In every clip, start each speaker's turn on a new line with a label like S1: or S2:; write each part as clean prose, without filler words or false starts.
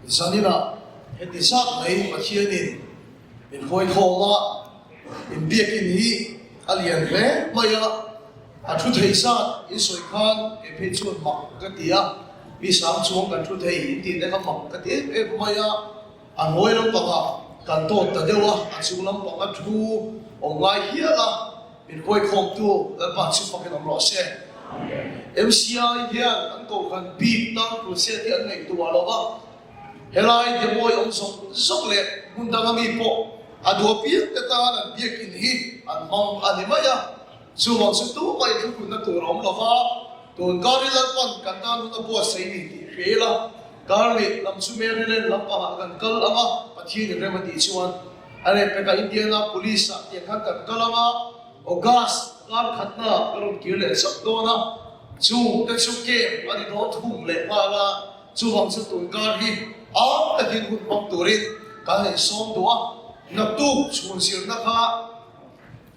S1: Zaninah heti zat mai Pathianin min huaikhawm a, in biakin hi a lian hle mai a, a thu thei zat in sawi khan kei phei chuan mak ka ti a, mi sang chuang kan thu thei in tih te kha mak ka ti em em mai a, a hnuai lampangah kan tawt ta deuh a, a chung lampanga thu awm ngai hial a. Min huaikhawmtu Lalpa chu fakin awm rawh se. MCI hian an kohhran bik tan crusade hi an ngaihtuah lo va, helai Demawi awm zawng zawng leh hmun danga mi pawh a duh apiang te tan an biakin hi an hmang a ni mai a. Chuvang chu tumah inthukhunna tur a awm lo va, tun kar hi Lalpan kan tan hun a buatsaih ni tih hria ila, kar leh lam chu Maryland lampangah kan kal ang a, Pathianin rem a tih chuan A lehpekah Indiana Police ah tiang khan kan kal ang a, August kar khatna ah ka rawn kir leh chauh dawn a, chung te chu camp a ni dawn thum leh nghal a, chuvang chu tun kar hi am takin hun hmang turin kan insawm duh a, naktuk chhun zirna kha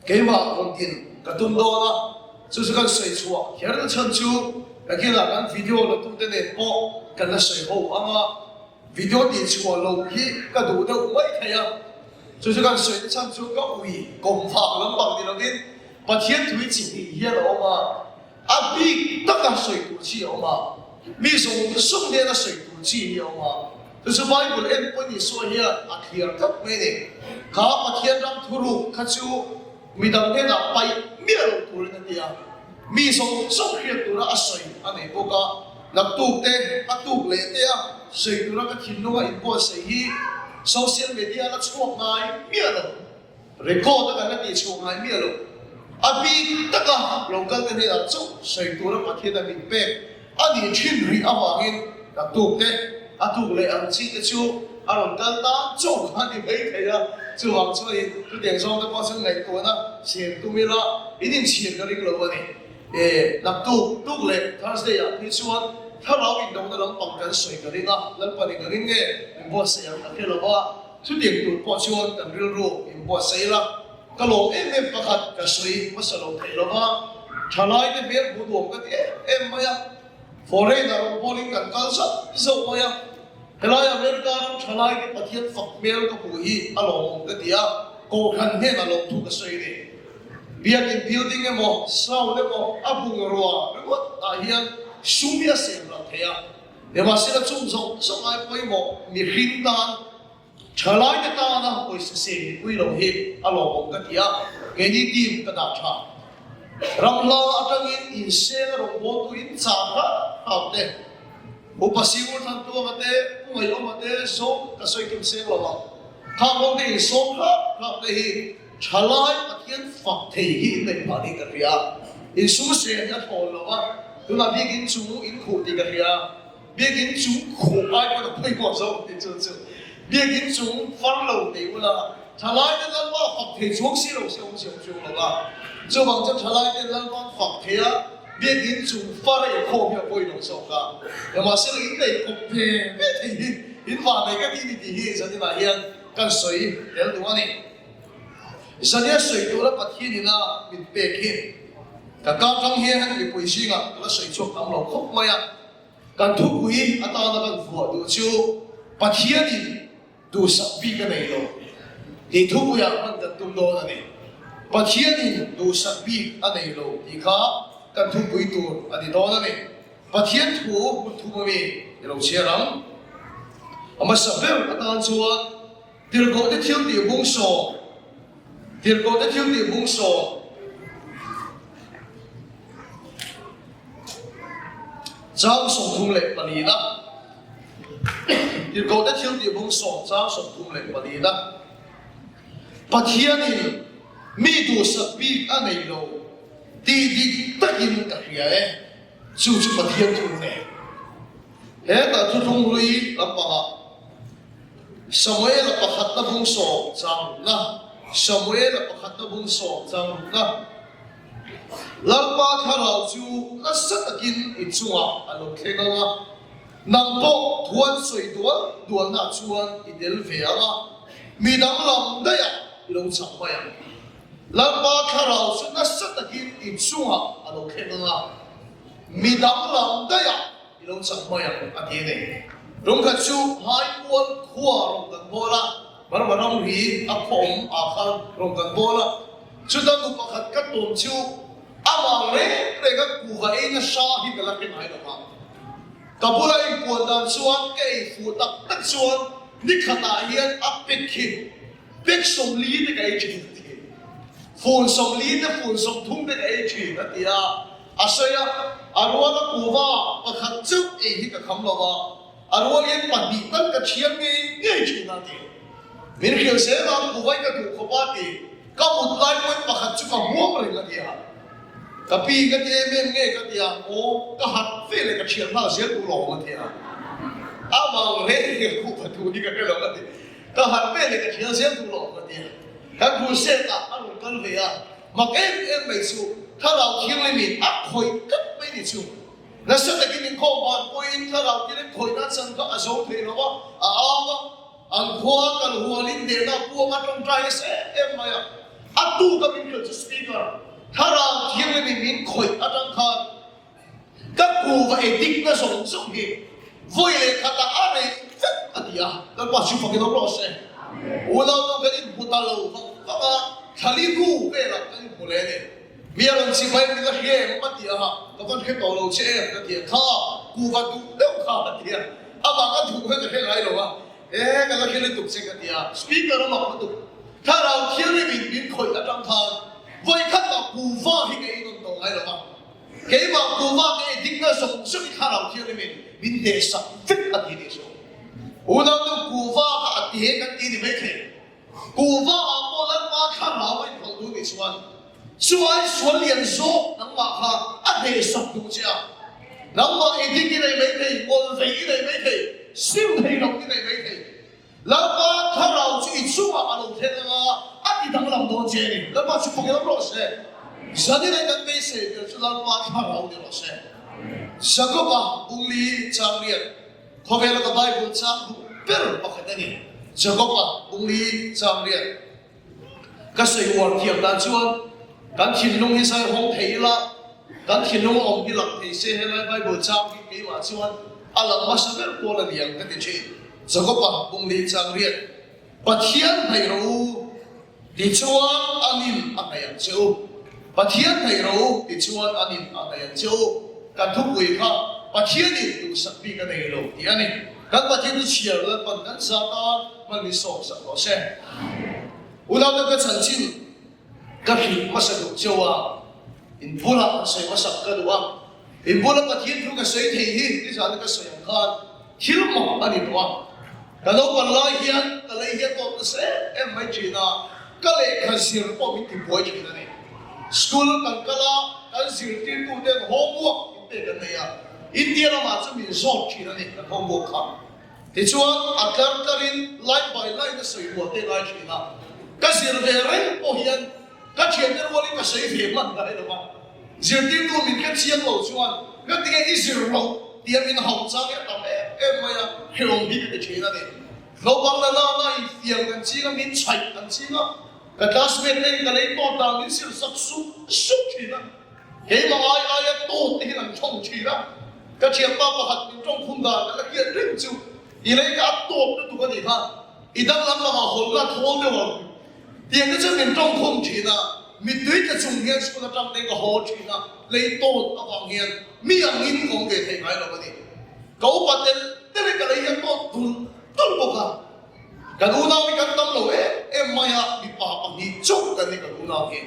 S1: keimah rawn din ka tum dawn a, chu chu kan sawi chhuah kher na chhan chu nakinah kan video la tute nen pawh kan la sawi ho ang a. Video tih chhuah loh hi ka duh deuh mai thei a, chu chu kan sawi na chhan chu ka ui kawm vang lampang ni lovin Pathian thui chi hnih hian a awm a, a bik taka sawi tur chi a awm a, mi zawng zawng hnena sawi tur chi hi a awm a, chu chu Bible en pawhin Isua hian a thliar tlat mai a ni. Kha Pathian ram thuruk kha chu Midang hnenah paih miah lo turin a ti a, mi zawng zawng hriat tura a sawi a nei bawk a, naktuk te, a tuk leh te a sawi tura ka thinlunga inbuatsaih hi social media la chhuak ngai miah lo, record a kan la tihchhuak ngai miah lo. A bik taka lo kal te hnenah chauh sawi tura Pathian a min pek A nih thin rih avangin ka tuk te, a tuk leh ang chi te chu a rawn kal tan chauh kha a ni mai thei a, chuvang chuanin chutiang zawng te pawh chuan ngaihtuahna siam tum ila in inchhir ka ring lo a ni. E, naktuk tuk leh Thursday ah phei chuan thlarau indona lampang kan sawi ka ring a, Lalpan eng angin nge min buatsaih ang ka hre lo va, chutiang tur pawh chuan kan rilru inbuatsaih ila. Ka lawm em em pakhat ka sawi hmasa lo thei lo va, thalai te hmel hmu nuam ka ti em em mai a, foreign ah rawngbawlin kan kal zauh zauh mai a, helai America ram thalai te Pathian fak hmel ka hmuh hi a lawmawm ka ti a, kohhran hnenah lawmthu ka sawi a ni. Biakin building emaw sound emaw a bungrua ringawt ah hian sum hi a sem ral thei a, nimahsela chung zawng zawng ai pawimawh mihring tan Thalaite tana pawisa seng mipui lo hi a lawmawm ka ti a, keini team ka dah tha. Ramhla atangin inseng a rawngbawltu in chang hram hram te, Upa Singur Thantuanga te, Pu Ngaihawma te zawng ka sawi kim seng lo ang. Khang ho te insawm hram hram te hi thalai Pathian fak thei hi in neih phah niin ka hria. Insum seng hi a thawn lo a, tunah biak in chung in khuh tih ka hria. Biakinn chung khuh ai pawn a phawi huam zawk tih chu chu biakinn chung far lo tei ula thalai te Lalpa fak thei chuang si lo se awm si awm chuang lo va. Chuvang chuan thalai te Lalpa an fak thei a, biakinn chung far a inkhawm hi a pawi lo zawk a. Nimahsela in nei kawp ve ve thei hi in vanei ka ti ni tih hi zaninah hian kan sawi tel duh a ni. Zania sawi tura Pathian ina min pek hi ka kar tang hian mipui zingah ka la sawi chhuak tam lo khawp mai a. Kan thupui atana kan vuah duh chu Pathianin duhsak bik a nei lo tih thupuiah hman kan tum dawn a ni. Pathianin duhsak bik a nei lo tih kha kan thupui tur a ni dawn a ni. Pathian thu hmun thum ami i lo chhiar ang. A hmasa ber atan chuan Tirhkohte thil tih bungsawm, Tirhkohte thil tih bungsawm, Chang 34na, Tirhkohte thil tih bungsawm chang 34na, Pathianin mi duhsak bik a nei lo tih dik takin ka hria e, chu chu Pathian thu nen. Hetah thuthlung hlui lampangah Samuela pakhatna bung sawm changrukna, Samuela pakhatna bung sawm changrukna, Lalpa thlarau chu nasa takin i chungah a lo thleng ang a, nang pawh thuan sawi dual dualnaah chuan i tel ve ang a, mi danglam daihah i lo chak mai ang. Lalpa thlarau chu nasa takin i chungah a lo thleng ang a, mi danglam daihah I lo chak mai ang a ti a ni. Tumkhat chu Haipual khua rawn kan bawl a, Burma ramri a khaw awm ah khan rawn kan bawl a, chuta nu pakhat ka tawn chu amah reng reng a kuva ei nasa hi ka la hre ngai lo va. Ka bula inpuan dan chuan ka ei fuh tak tak chuan nikhatah hian a pek hi pek 40 te ka ei thin a ti. Fun 40 te fun 30 te ka ei thin a ti a, a sawi a, a ruala kuva pakhat chauh ei hi ka kham lo va, a rual hian pahnih tal ka thiam ngei ngei thin a ti. Min hrilh zel a, kuva hi ka duh khawp a ti. Ka mut lai pawhin pakhat chu ka huam reng a ti a. Ka pi ka ti em em nge ka ti a, aw ka harh ve leh ka thian nghal zel duh lo ang a ti a. A vang reng reng khuh pha thu hi ka hre lo a ti. Ka harh ve leh ka thian zel duh lo ang a ti a. Kan crusade ah a rawn kal ve a, mak em em mai chu Thlarau Thianghlimin a khawih tlat mai ni chu. Nasa takin inkhawm van pawhin Thlarau Thianghlim khawihna chan kha a zo thei lo a, a au a. An khua kal hualin dehna puang a tawngtai nasa em em mai a, a tuk a min hrilh chu Speaker, Thlarau Thianghlimin min khawih atang khan ka kuva ei dikna zawng zawng hi vawi leh khatah a rei vek a ti a, Lalpa chu fakin awm rawh se. Unau nu kan inhmu ta lo vang vang a, thlali hnu velah kan inhmu leh a ni. Mi a rawn chim mai min la hria em a ti a, ka van hre tawh lo che em ka ti a, kha kuva duh deuh kha a ti a, amah ka duh kha ka hre ngai lo a, e ka la hre lutuk che ka ti a, speaker a mak lutuk, Thlarau Thianghlim in min khawih atang khan vawi khat mah kuva hi ka inawm tawh ngai lo a, keimah kuva ka ei dikna zawng zawng hi Thlarau Thianghlim in min hnehsak vek a ti nih chu. Unau nu kuva kha a ti he kan ti ni maithei. Kuhva ah pawh Lalpa thlarau a inhawlh duh nih chuan chu ai sual lian zawk nangmah kha a hnehsak duh che a. Nangmah i dik i nei mai thei, ngawl vei i nei mai thei, sim thei lo i nei mai thei. Lalpa thlarau chu i chungah a lo thleng anga a ti danglam dawn che a ni. Lalpa chu fak lam rawh se. Zanin ah kan beisei ber chu Lalpa thlarau ni rawh se. Jakoba bungli chang riat. Khawvela ka Bible chang duh ber pakhat a ni. Jakob-a bungli chang riat ka sawi uar thiam dan chuan kan thinlung hi zai hawng thei ila, kan thinlung a awm hi lang thei se helai Bible chang hi keimah chuan a lang hmasa ber pawl a ni ang ka ti thin. Jakob-a bungli chang riat Pathian hnaih rawh u. Tichuan an in a hnaih ang che u. Pathian hnaih rawh u, tichuan an in a hnaih ang che u. Kan thupui kha Pathianin duhsak bik a nei lo tih a ni. Kan Pathian chu chhiar Lalpan kan zat a, hman min sawm sak rawh se. Unaute ka chanchin ka hrilh hmasa duh cheu a, in bulah ka sawi hmasak ka duh a. In bula Pathian thu ka sawi thei hi nizan ka sawi ang khan thil mak a ni tawh a. Ka naupan lai hian ka lei hian tawp nasa em em mai thin a, ka lehkha zir pawh min tibuai thin a ni. School kan kal a, kan zirtirtuten homework min pek an nei a, India lamah chu min zawt thin a ni kan homework kha. Tichuan a tlar tlarin line by line a sawi rual te ngai thin a, ka zir ve reng pawh hian Ka thiante rualin ka sawi ve hman ngai lo a, zirtirtu min hre chiang lo chuan ka tinge i zir loh tia min hauh chang hi a tam em em mai a, hrehawm hi ka ti thin a ni. Naupang la la la in fiam kan ching a, min chhaih kan ching a, ka classmate te in ka lei tawt dan min zir sak sup sup thin a, keimah ai aia tawt te hian an tawng thin a, ka thianpa pakhat min tawng khum dan ka la hriat reng chu i lei kha a tawt lutuk a nih kha, i danglam lamah hawlh la thawl deuh ang. Tiang te chuan min tawng khum thin a, mittui tla chung hian school atang te ka haw thin a, lei tawt avang hian mi angin ka awm ve thei ngai lo a ni. Ka upa tel tel in ka lei hian tawt dul dul bawk a, kan unau hi kan tam lo em em mai a, mipa pahnih chauh kan ni kan unau hi.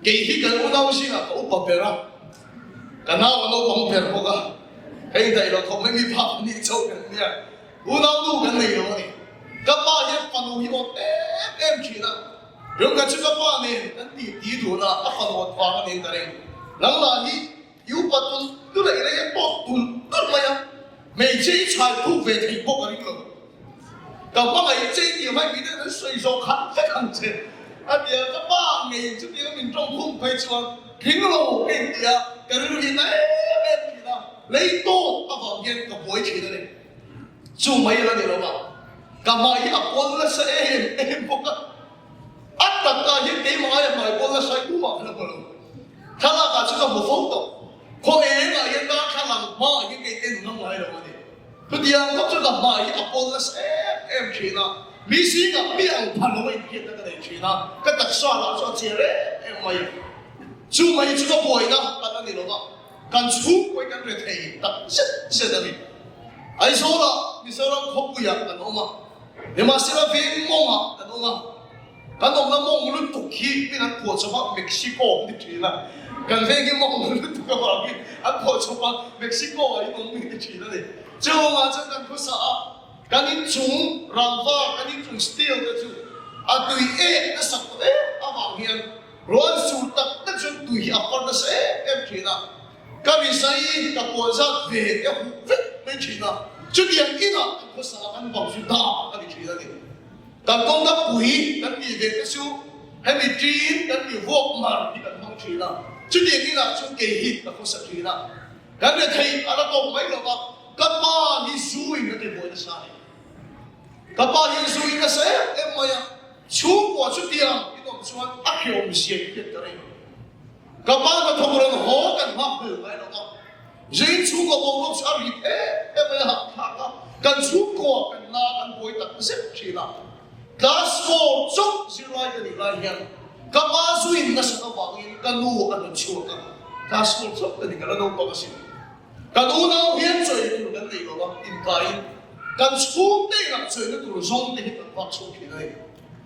S1: Kei hi kan unau zingah ka upa ber a, ka nau a naupang ber bawk a, hei daih lo khawp mai mipa pahnih chauh kan nia. Unau nu kan nei lo a ni. Ka pa hian fanu hi awt em em thin a, Rinka chu ka pa nen kan ti ti dun a, a fanu awt vang a nih ka ring. Nangmah hi i upa tulh tulh a, i lei a tawt tulh tulh mai a, hmeichhia i chhai phuk ve theih pawh ka ring lo. Ka hmangaih che i tih hmai miten an sawi zawh khat vek ang che a ti a, ka pa ngei chutianga min tawng khum phei chuan tling lo ka inti a, ka rilru hi na em em thin a, lei tawt avang hian ka buai thin a ni. Chu mai la ni lo a, ka hmai hi a pawl nasa em em bawk a, a takah hian keimah aia hmai pawl nasa hi tumah ka la hmu lo. Thlalakah chu ka hmu fo tawh, khaw engah hian darthlalang hmaah hian kei en ngam ngai lo a ni. Chutiang khawp chu ka hmai hi a pawl nasa em em thin a, mi zingah mi ang pha lo a inhriatna ka nei thin a, ka taksa lah chu a cher em em mai a. Chu mai chu ka buaina kan a ni lo va, kan chhungkaw hi kan re thei tak zet zet a ni. Aizawlah Mizoram khawpuiah kan awm a, nimahsela veng mawngah kan awm a. Kan awmna mawng lutuk hi min an phuah chawp a, Mexico an ti thin a. Kan veng hi mawng lutuk avangin an phuah chawp a, Mexico ah in awm min ti thin a ni. Chuvangah chuan kan khawsa a, kan inchung rangva, kan inchung steel te chu a tui ek nasa tawh em avang hian rawn sur tak tak chuan tui hi a far nasa em em thin a. Ka rizai ka puan zat ve te huh vek mai thin a, chutiang inah kan khawsa a, kan bang chu dah a ni thin a ni. Kan kawngka pui kan tih ve te chu hemi ṭin kan tih vuak mar hi kan hmang ṭhin a, chutiang inah chuan kei hi ka khawsa ṭhin a, kan rethei a la tawk mai lo va, ka pa hi zu in a ti buai nasa a ni. Ka pa hian zu in nasa em em mai a, chhungkua chutiang in awm chuan a hreawm zia hi hriat ka reng. Ka pa hnathawk rawn haw kan nghak hmel ngai lo va, Jane chhungkaw boruak chu a rit em em mai a hahthlak a, kan chhungkaw kan na kan buai tak zet thin a. Class four chauh zirlai ka nih lai hian ka pa zuin nasat avangin ka nu a rawn chhuak a, class four chauh ka ni ka la naupang asin. Kan unau hian chawi tur kan nei lo va, inkaiin kan chhungte inah chawina tur zawng te hi kan vak chhuak thin a ni.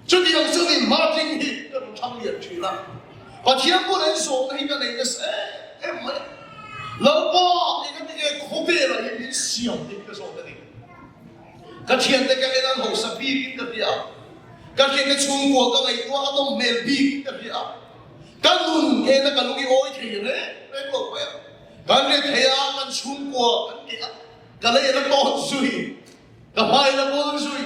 S1: Chutiang chuan in hmatling hi ka rawn thlang lian thin a, Pathian bulah in zawhna hi ka nei nasa em em mai a. Lalpa engatinge khawvelah hian min siam tih hi ka zawt a ni. Ka thiante ka en an hausa bikin ka hria a, ka thiante chhungkua ka ngaihtuah a nawm hmel bikin ka hria a, ka nun ena ka lung i awi thei reng reng lo mai a. Kan ri thei a, kan chhungkua kan keh a, ka lei la tawn zui, ka hmai la bawl zui.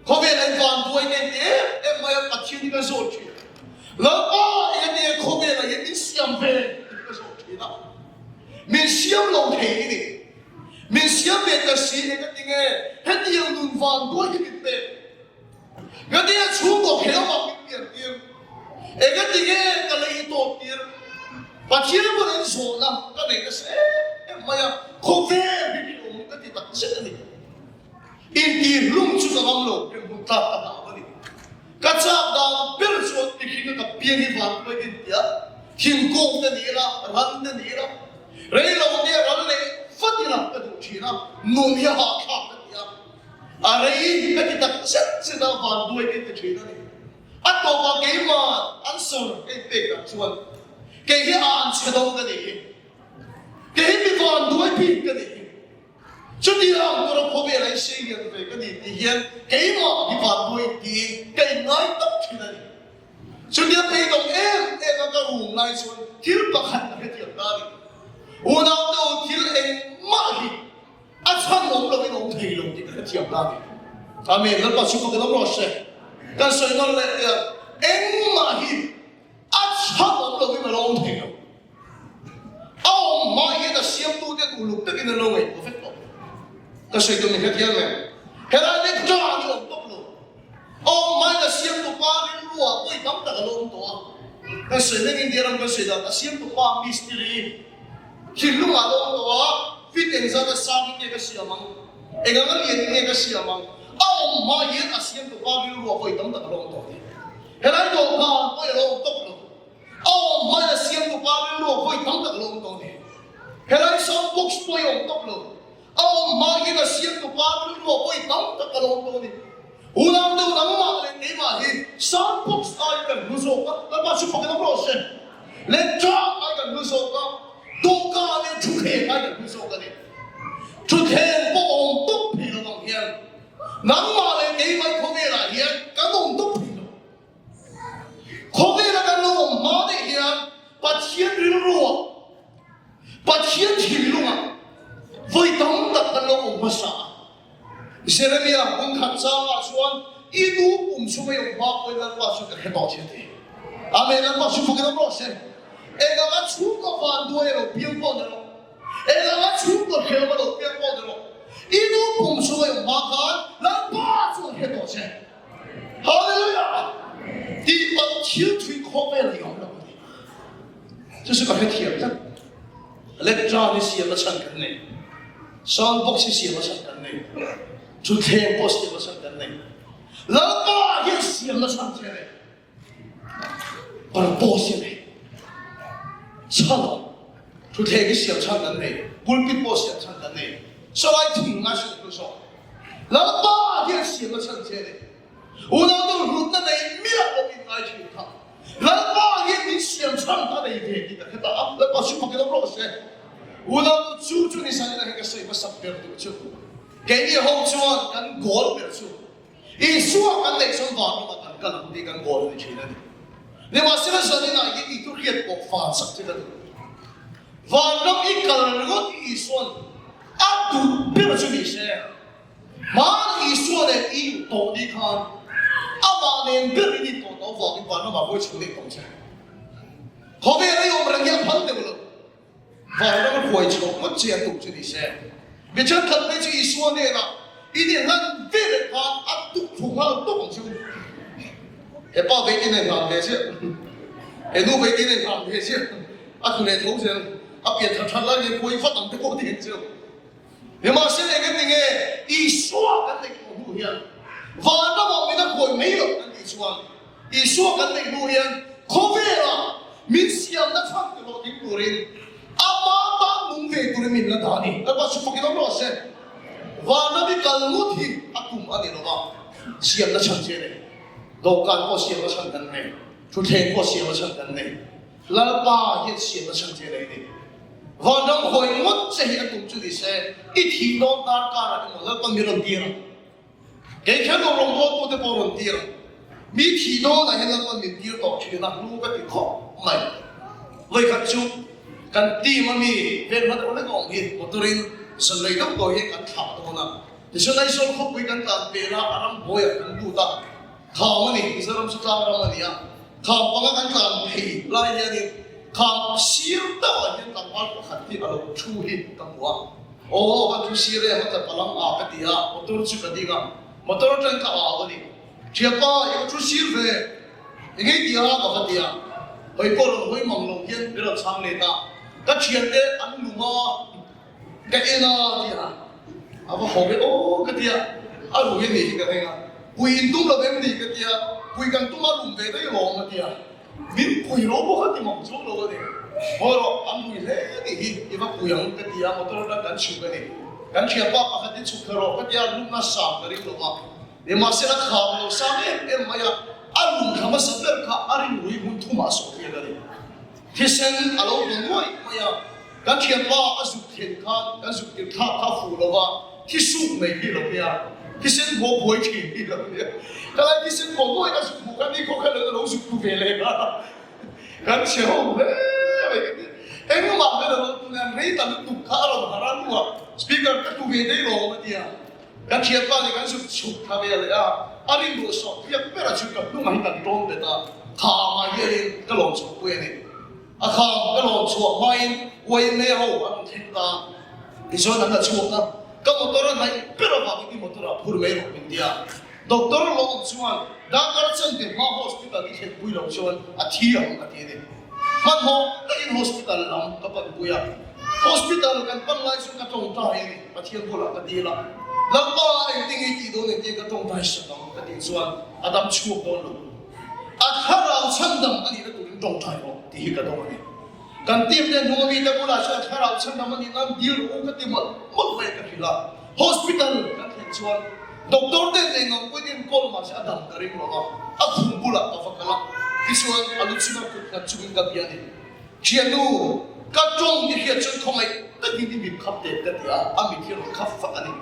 S1: Khawvel an van buai nen ti em em mai a, Pathian hi ka zawt thin. Lalpa engatinge khawvelah hian min siam ve tih ka zawt thin a. Min siam lo thei i ni. Min siam ve ta si engatinge hetiang nun van buai hi min pek. Ngatinge chhungkaw khelmah min pian tir. Engatinge ka lei tawp tir. Pathian bulah in zawhna ka nei nasa em em mai a, khawvel hi hrehawm ka ti tak zet a ni. Intihhlum chu ka ngam lo, hremhmun tlak ka hlau a ni. Ka chak dan ber chuan mihring a ka piang hi van tuai din tia, thingkung te ni ila, ran te ni ila, rei lo te ral leh vat ila ka duh thin a, nun hi a hahthlak ka ti a, a rei ka ti tak zet zet a, van tuai din ti thin a ni. A tawpah keimah an sawr ka inpek dan chuan kei hi a anchhe dawng ka nih hi, kei hi mi van duai bik ka nih hi. Chutiang tura khawvel a i seilian ve ka ni tih hian keimah hi vanduai tiin ka inngai tak thin a ni. Chutia beidawng em em a ka rum lai chuan thil pakhat ka hrethiam ta a ni. Unaute u thil engmah hi a chhan awm loin awm thei lo tih ka hrethiam ta a ni. Amen. Lalpa chu fakin awm rawh se. Kan sawi nawn leh teh ang, engmah hi a chhan awm loin a lo awm thei lo. A awm hma hian a siamtu ten uluk takin an lo ngaihtuah vek tawh. Ka sawi tum i hrethiam em? Helai leh ṭa ni awm tawp lo. A awm hma in a siamtu pa rilruah pawi tam tak a lo awm tawh a. Kan sawi mek India ram kan sawi dan a siamtu pa mistiri thinlungah a lo awm tawh a, fit engzat a sang in nge ka siam ang, eng anga lian in nge ka siam ang. A awm hma hian a siamtu pa rilruah pawi tam tak a lo awm tawh a ni. Helai dawhkan pawi a lo awm tawp lo. A awm hmain a siamtu pa rilru a vawi tam tak lo awm tawh a ni. Helai sound box pawh hi a awm tawp lo. A awm hma hian a siamtu pa rilru a vawi tam tak a lo awm tawh a ni. Unau deuh nangmah leh keimah hi sound box ai kan hlu zawk a, Lalpa chu fakin awm rawh se. Lectern ai kan hlu zawk a, dawhkan leh thutthleng ai kan hlu zawk a ni. Thutthleng pawh a awm tawp thei lo ang hian nangmah leh keimah khawvelah hian kan awm tawp thei lo. Khawvela kan lo awm hma daih hian Pathian rilruah, Pathian thinlungah vawi tam tak kan lo awm hmasa a. Jeremia hmun khat changah chuan i nu pum chhunga i awm hma pawhin Lalpa chu ka hre tawh che a ti. Amen, Lalpa chu fakin awm rawh se. Eng anga chhungkaw vanduai a lo piang pawh ni rawh, eng anga chhungkaw hrehawm a lo piang pawh ni rawh, i nu pum chhunga i awm hma khan Lalpa chu a hre tawh che. Hallelujah! Tih palh thil thui khawp vel i awm lo a ni. Chu chu ka hrethiam tlat. Lectra ni siam a chhan kan nei. Sound box hi siam a chhan kan nei. Thutthleng pawh siam a chhan kan nei. Lalpa hian siamna chhan che a nei. Purpose hi a nei. Chhan a thutthleng hi siam chhan kan nei. Pulpit pawh siam chhan kan nei. Sawlai thing ngai hrilh hlu zawk. Lalpa hian siamna chhan che a nei. Unau hlutna nei miah lo in ngai thin kha. Lalpa hian min siam chhan a nei ve tih ka hre ta a, Lalpa chu fakin awm rawh se. Unau chu chu ni sanin a hei ka sawi hmasak ber duh chu. Keini ho chuan kan goal ber chu Isua kan neih chuan vanramah kan kal ang tih kan goal a ni thin a ni. Nimahsela zaninah hian i thuhriat pawh fan sak che ka duh. Vanram i kal ringawt hi Isua'n a duh ber chu ni se. Hmana Isua nen i intawh ni khan amah nen ber in intawh tawh avangin vanramah hawi chho leh tawh che. Khawvel i awm reng hi a phal deuh lo. Vanram a huai chho ngawt che a tum chu ni se. Mi thenkhat phei chu Isua hnenah in inhlan ve leh khan a tuk thlu nghal tawp ang che u. He pa vei tin a inhlan ve chiah. He nu vei tin a inhlan ve chiah. A tlu leh tho zel. A pian that that lai hian huai vat ang te pawh a ti ang che u. Nimahsela eng eng nge Isua kan neih tawh hnu hian vanramah min a khawi mai loh kan tih chuan Isua kan neih hnu hian khawvelah min siamna chhan ti hlawh ding turin ama tan nung ve turin min la dah a ni. Lalpa chu fakin awm rawh se. Vanram i kal ngawt hi a tum a ni lo va, siamna chhan che a nei. Dawhkan pawh siamna chhan kan nei, thutthleng pawh siamna chhan kan nei. Lalpa hian siamna chhan che nei ni. Vanram hawi ngawt che hi a tum chu ni se, i thih dawn dar karah emaw Lalpa mi rawn tir ang. Kei kher lo rawngbawltu te pawh rawn tir ang. Mi thih dawnah hian Lalpa min tir tawh thin a, hnu ka ti khawp mai. Vawikhat chu kan team a mi vel hma deuh hlek a awm hi motor in zanlei deuh tawh hian kan thlah dawn a. Tichuan Aizawl khawpui kan tlan pel a, a ramhnuaiah kan lut a. Kham a ni, Mizoram chu tlang ram a ni a, kham panga kan tlan phei lai hianin kham sir deuhah hian tlangval pakhat hi a lo thu hi ka hmu a, aw ka thu sir em a tla palang a ka ti a, motor chu ka ding a, motor atangin ka au a ni, Thianpa i va thu sir ve, eng ei ti a ka va ti a, hawi pawh rawn hawi mang lo hian min rawn chhang let a, ka thiante an lum a. Ka en a ti a, a va haw ve aw ka ti a, a rui a nih hi ka reng a, pui in tum lo em ni ka ti a, pui kan tum a lum ve daih lawm a ti a, min pui ro bawk a ti mang chuang lo a ni, haw rawh an rui hle a nih hi i va pui ang ka ti a, motor atang kan chhuk a ni, kan thianpa pakhat in chhuk thla rawh ka ti a, lumna sang ka ring lo va, nimahsela kham lo sang em em mai a, a lum thla hmasa ber kha a ring rui hmun thumah a sawhfiak a ni. Thisen a lo hmu nuai mai a, kan thianpa a zuk thlen khan kan zuk tir thlak kha a fuh lo va, thi suk mai hi lo nia, thisen pawh buai thin hi lo nia, ka lai thisen pawh nuai a zuk hmuh khan ni khaw khan lo zuk tu ve leh a, kan chhe ho hle mai ka ti. Engmah ka lo tun an rei ta lutuk kha a rawn harh a hnuah speaker ka tu ve daih lawm a ti a, kan thianpa nih kan zuk chhuk thla ve leh a, a rinruh sawh fiak ber a chu ka hnungah hi kan tawn bet a, khamah hianin ka lawm chhuah pui a ni. A kham ka lawm chhuah hmain YMA ho an rawn thleng ta, tichuan an la chhuak a, ka motor a hnaih ber avangin i motor ah phur mai rawh min ti a, doctor lawm chuan darkar chanve hma hospital i thlen pui loh chuan a thi ang a ti a ni. Hmanhmawh takin hospital lam ka pan pui a, hospital kan pan lai chu ka tawngtai a ni, Pathian bulah ka dil a, Lalpa engtin nge i tih dawn engtin ka tawngtai sak ang ka tih chuan a dam chhuak dawn lo, a thlarau chhandam a nihna turin tawngtai rawh tih hi ka dawng a ni. Kan team te hnung ami te bulah chuan thlarau chhandam a nih nan dil rawh u ka ti mawlh mawlh mai a ka hrilh a, hospital kan thlen chuan doctor te nen ang pawhin enkawl mahse a dam ka ring lo va, a khum bulah ka va kal a, tichuan a lu chunga kut nghat chungin ka bia a ni. Thiannu, ka tawng i hriat chuan khawngaih takin i mit khap teh ka ti a, a mit hi a rawn khap fak a ni.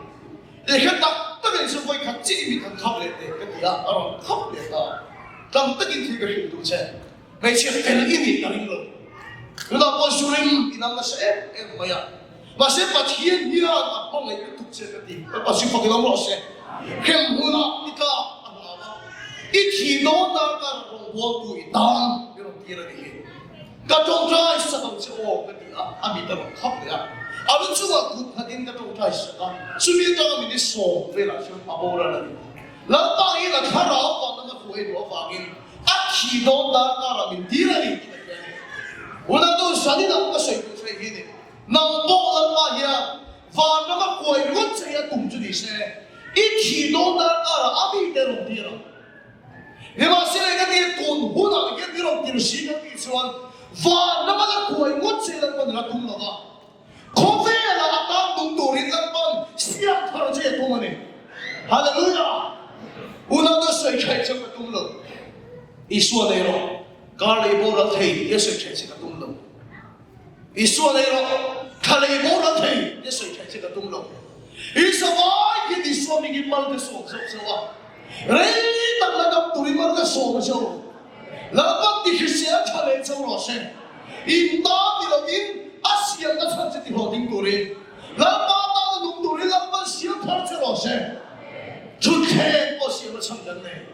S1: I hre tak takin chu vawi khat chiah i mit han khap leh teh ka ti a, a rawn khap leh ta a, tlang takin thil ka hrilh duh che. Hmeichhia fel i nih ka ring lo. Tunah pawh Zurim i nam nasa em em mai a. Mahse Pathian hian a hmangaih lutuk che ka ti. Ka Pastor fakin awm rawh se. Hrem hunah i tlak a hlau a, i thih dawn dar kar rawngbawltu i tan i rawn tir a nih hi. Ka tawngtai sak ang che aw ka ti a, a mit a rawn khap leh a. A lu chungah kut nghatin ka tawngtai sak a, chumi atanga min i sawm velah chuan a boral a ni. Lalpa in a thlarau vanlam a hruai duh avangin a thi dawn dar karah min tir a ni tih ka hria a ni. Unau nu Zaninah ka sawi duh che hi ni. Nang pawh Lalpa hian. Vanrama kuai ringawt che hi a tum chu ni se, i thih dawn dar karah a mite rawn tir ang. Nimahsela engati tun hunah hian i rawn tir si kan tih chuan Vanrama la kuai ngawt che Lalpan a la tum lo va, khawvelah a tan nung turin Lalpan siam thar che a tum a ni. Hallelujah! Unau te sawi thaih che ka tum lo. Isua nei rawh, kar lei boral thei tia sawi thaih che ka tum lo. Isua nei rawh, thla lei boral thei tia sawi thaih che ka tum lo. Isua vai hian Isua hmingin mal ka sawm zauh zauh a, rei tak la dam turin mal ka sawm a chauh. Lalpan ti hrisel tha leh chauh rawh se. In tan ni lovin a siamna chhan che ti hlawhtling turin Lalpa tana nung turin Lalpan siam thar che rawh se. Thutthleng pawh siamna chhan kan nei.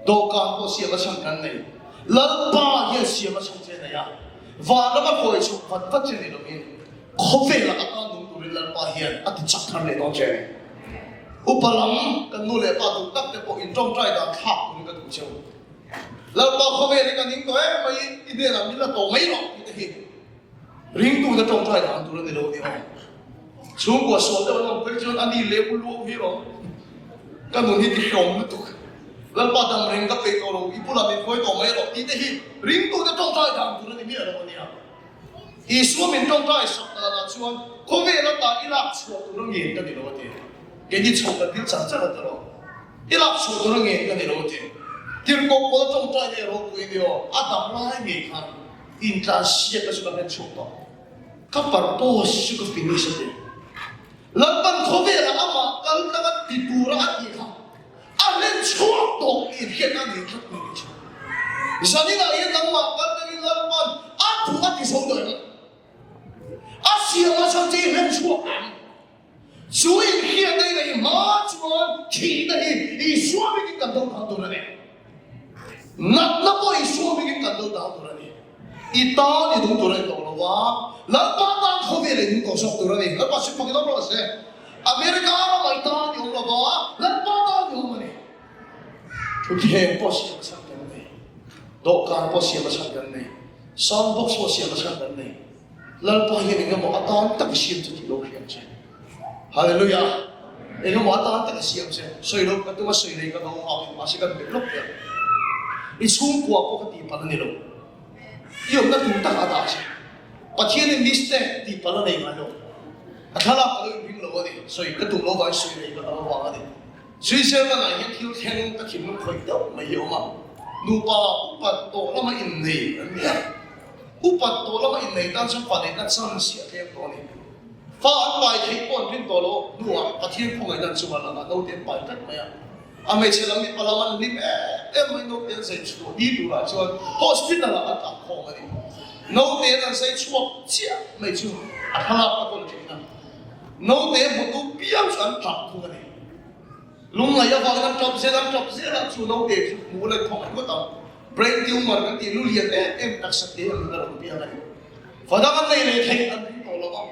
S1: Dawhkan pawh siam a chhan kan nei. Lalpa hian siam a chhan che nei a, vanram a khawi chhuak vat vat che ni lovin khawvelah a tan nung turin Lalpa hian a ti chak thar leh dawn che a ni. Upa lam kan nu leh pa duh tak te pawh in tawngtai dan thlak turin ka duh cheu. Lalpa khawvel hi ka ning tawh em mai i hnenah min la tawh mai rawh tih te hi Ringtute tawngtai dan tur a ni lo ni aw. Chhungkua sual deuh an awm phei chuan a ni leh u luau hi rawh. Ka nun hi ti hlawm lutuk. Lalpa dam reng ka peih tawh lo, i bulah min khawi tawh mai rawh tih te hi ringtute tawngtai dan tur a ni miah lo a nia. Isua min tawngtai sak danah chuan khawvel ata i lak chhuah tur a ngen ka ni lo a ti. Keini chho kan dil char char a ti rawh. I lak chhuah tur a ngen ka ni lo a ti. Tirhkoh pawl tawngtai nge ropui ni aw, a dam lai ngei khan. Intlansiakna chu ka hmet chhuak tawh. Ka purpose chu ka finish a ti. Lalpan khawvelah amah kal tlanga ti tura a tih kha a hlen chhuak tawh tih hriat a nei tlat mai ni chu. Zaninah hian nangmah kal tlangin Lalpan a duh a ti zo tawh em? A siam a chhan che i hlen chhuak em? Chu inhriatna i neih hma chuan thihna hi Isua bikin kan do dang tur a ni. Natna pawh Isua bikin kan do dang tur a ni. I tan i nung tur a ni tawh lo va, Lalpa tan khawvel i nung tawh zawk tur a ni. Lalpa chu fakin awm rawh se. America ramah i tan i awm lo va, Lalpa tan i awm a ni. Thutthleng pawh siam a chhan kan nei, dawhkan pawh siam a chhan kan nei, sound box pawh siam a chhan kan nei. Lalpa hian engemaw atan tak i siam che tih lo hriat che. Hallelujah! Engemaw atan tak i siam che. Sawi lo ka tum a sawi nei ka lo nghak in mahse kan belh lawk teh ang. I chhungkua pawh ka tihpalh a ni lo. I awmna tur tak a dah che. Pathian in mistake tihpalh a nei ngai lo. A thlalak ka lo inring lo a ni. Sawi ka tum lo vangin sawi nei ka lo vang a ni. Switzerland ah hian thil thleng ka thinlung khawih deuh mai hi a awm a. Nupa upat tawh lama innei an ni a. Upat tawh lama innei tan chuan fa neihna chance hi a tlem tawh a ni. Fa an pai theih pawh an rin tawh lo hnuah Pathian khawngaihna an chungah langah naute an pai tlat mai a. A hmeichhe lam mipa lam an hlim em em mai naute an zai chhuah ni turah chuan hospital ah an tah khawm a ni. Naute an zai chhuak chiah mai chu a thlalak ka kawl thin a. Naute hmutu piang chu an tap thung a ni. Lungngaih avangin an tap zel, an tap zel a, chu naute chu hmuh leh thawk ngawt ang. Brain tumor kan tih lu lian em em taksa te angin a rawn piang a ni. Fa dang an nei leh theih an ring tawh lo a,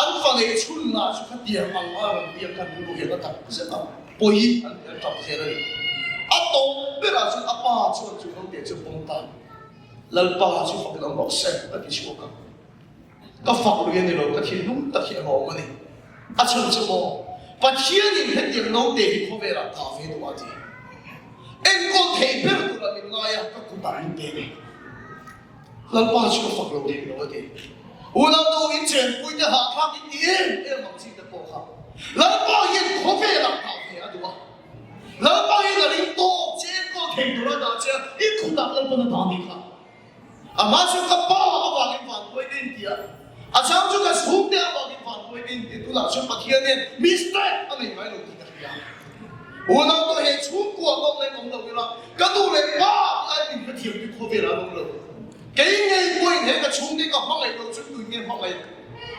S1: an fa neih chhunna chu khatiang ang a rawn piang khan rilru hian a tap zet a, pawi an ti an tap zel a ni. A tawp berah chuan a pa chuan chu naute chu pawm ta, Lalpa chu fak lam rawh se a ti chhuak a. Ka fak lui a ni lo, ka thinlung tak hi a lawm a ni. A chhan chu maw, Pathianin hetiang naute hi khawvelah dah ve duh a ti. Enkawl thei ber turah min ngai a, ka kutah min pe ve. Lalpa chu ka fak lo thei lo a ti. Unau in chenpuite hahthlak in ti em em ang chi te pawh kha Lalpa hian khawvelah dah ve a duh a. Lalpa hian a ring tawk che, enkawl thei tura dah che a, i kutah Lalpan a dah a nih kha. Amah chu ka pa avangin vanduai ka inti a, a chang chu ka chhungte avangin vanduai ka inti. Tunah chuan Pathian hian mistake a nei ngai lo tih ka hria. Unau tawh he chhungkua ka awm lain awm lo ila, ka nu leh pa te ai min hrethiam tu khawvelah an awm lo. Kei ngei pawhin he ka chhungte ka hmangaih lo chu tuin nge hmangaih?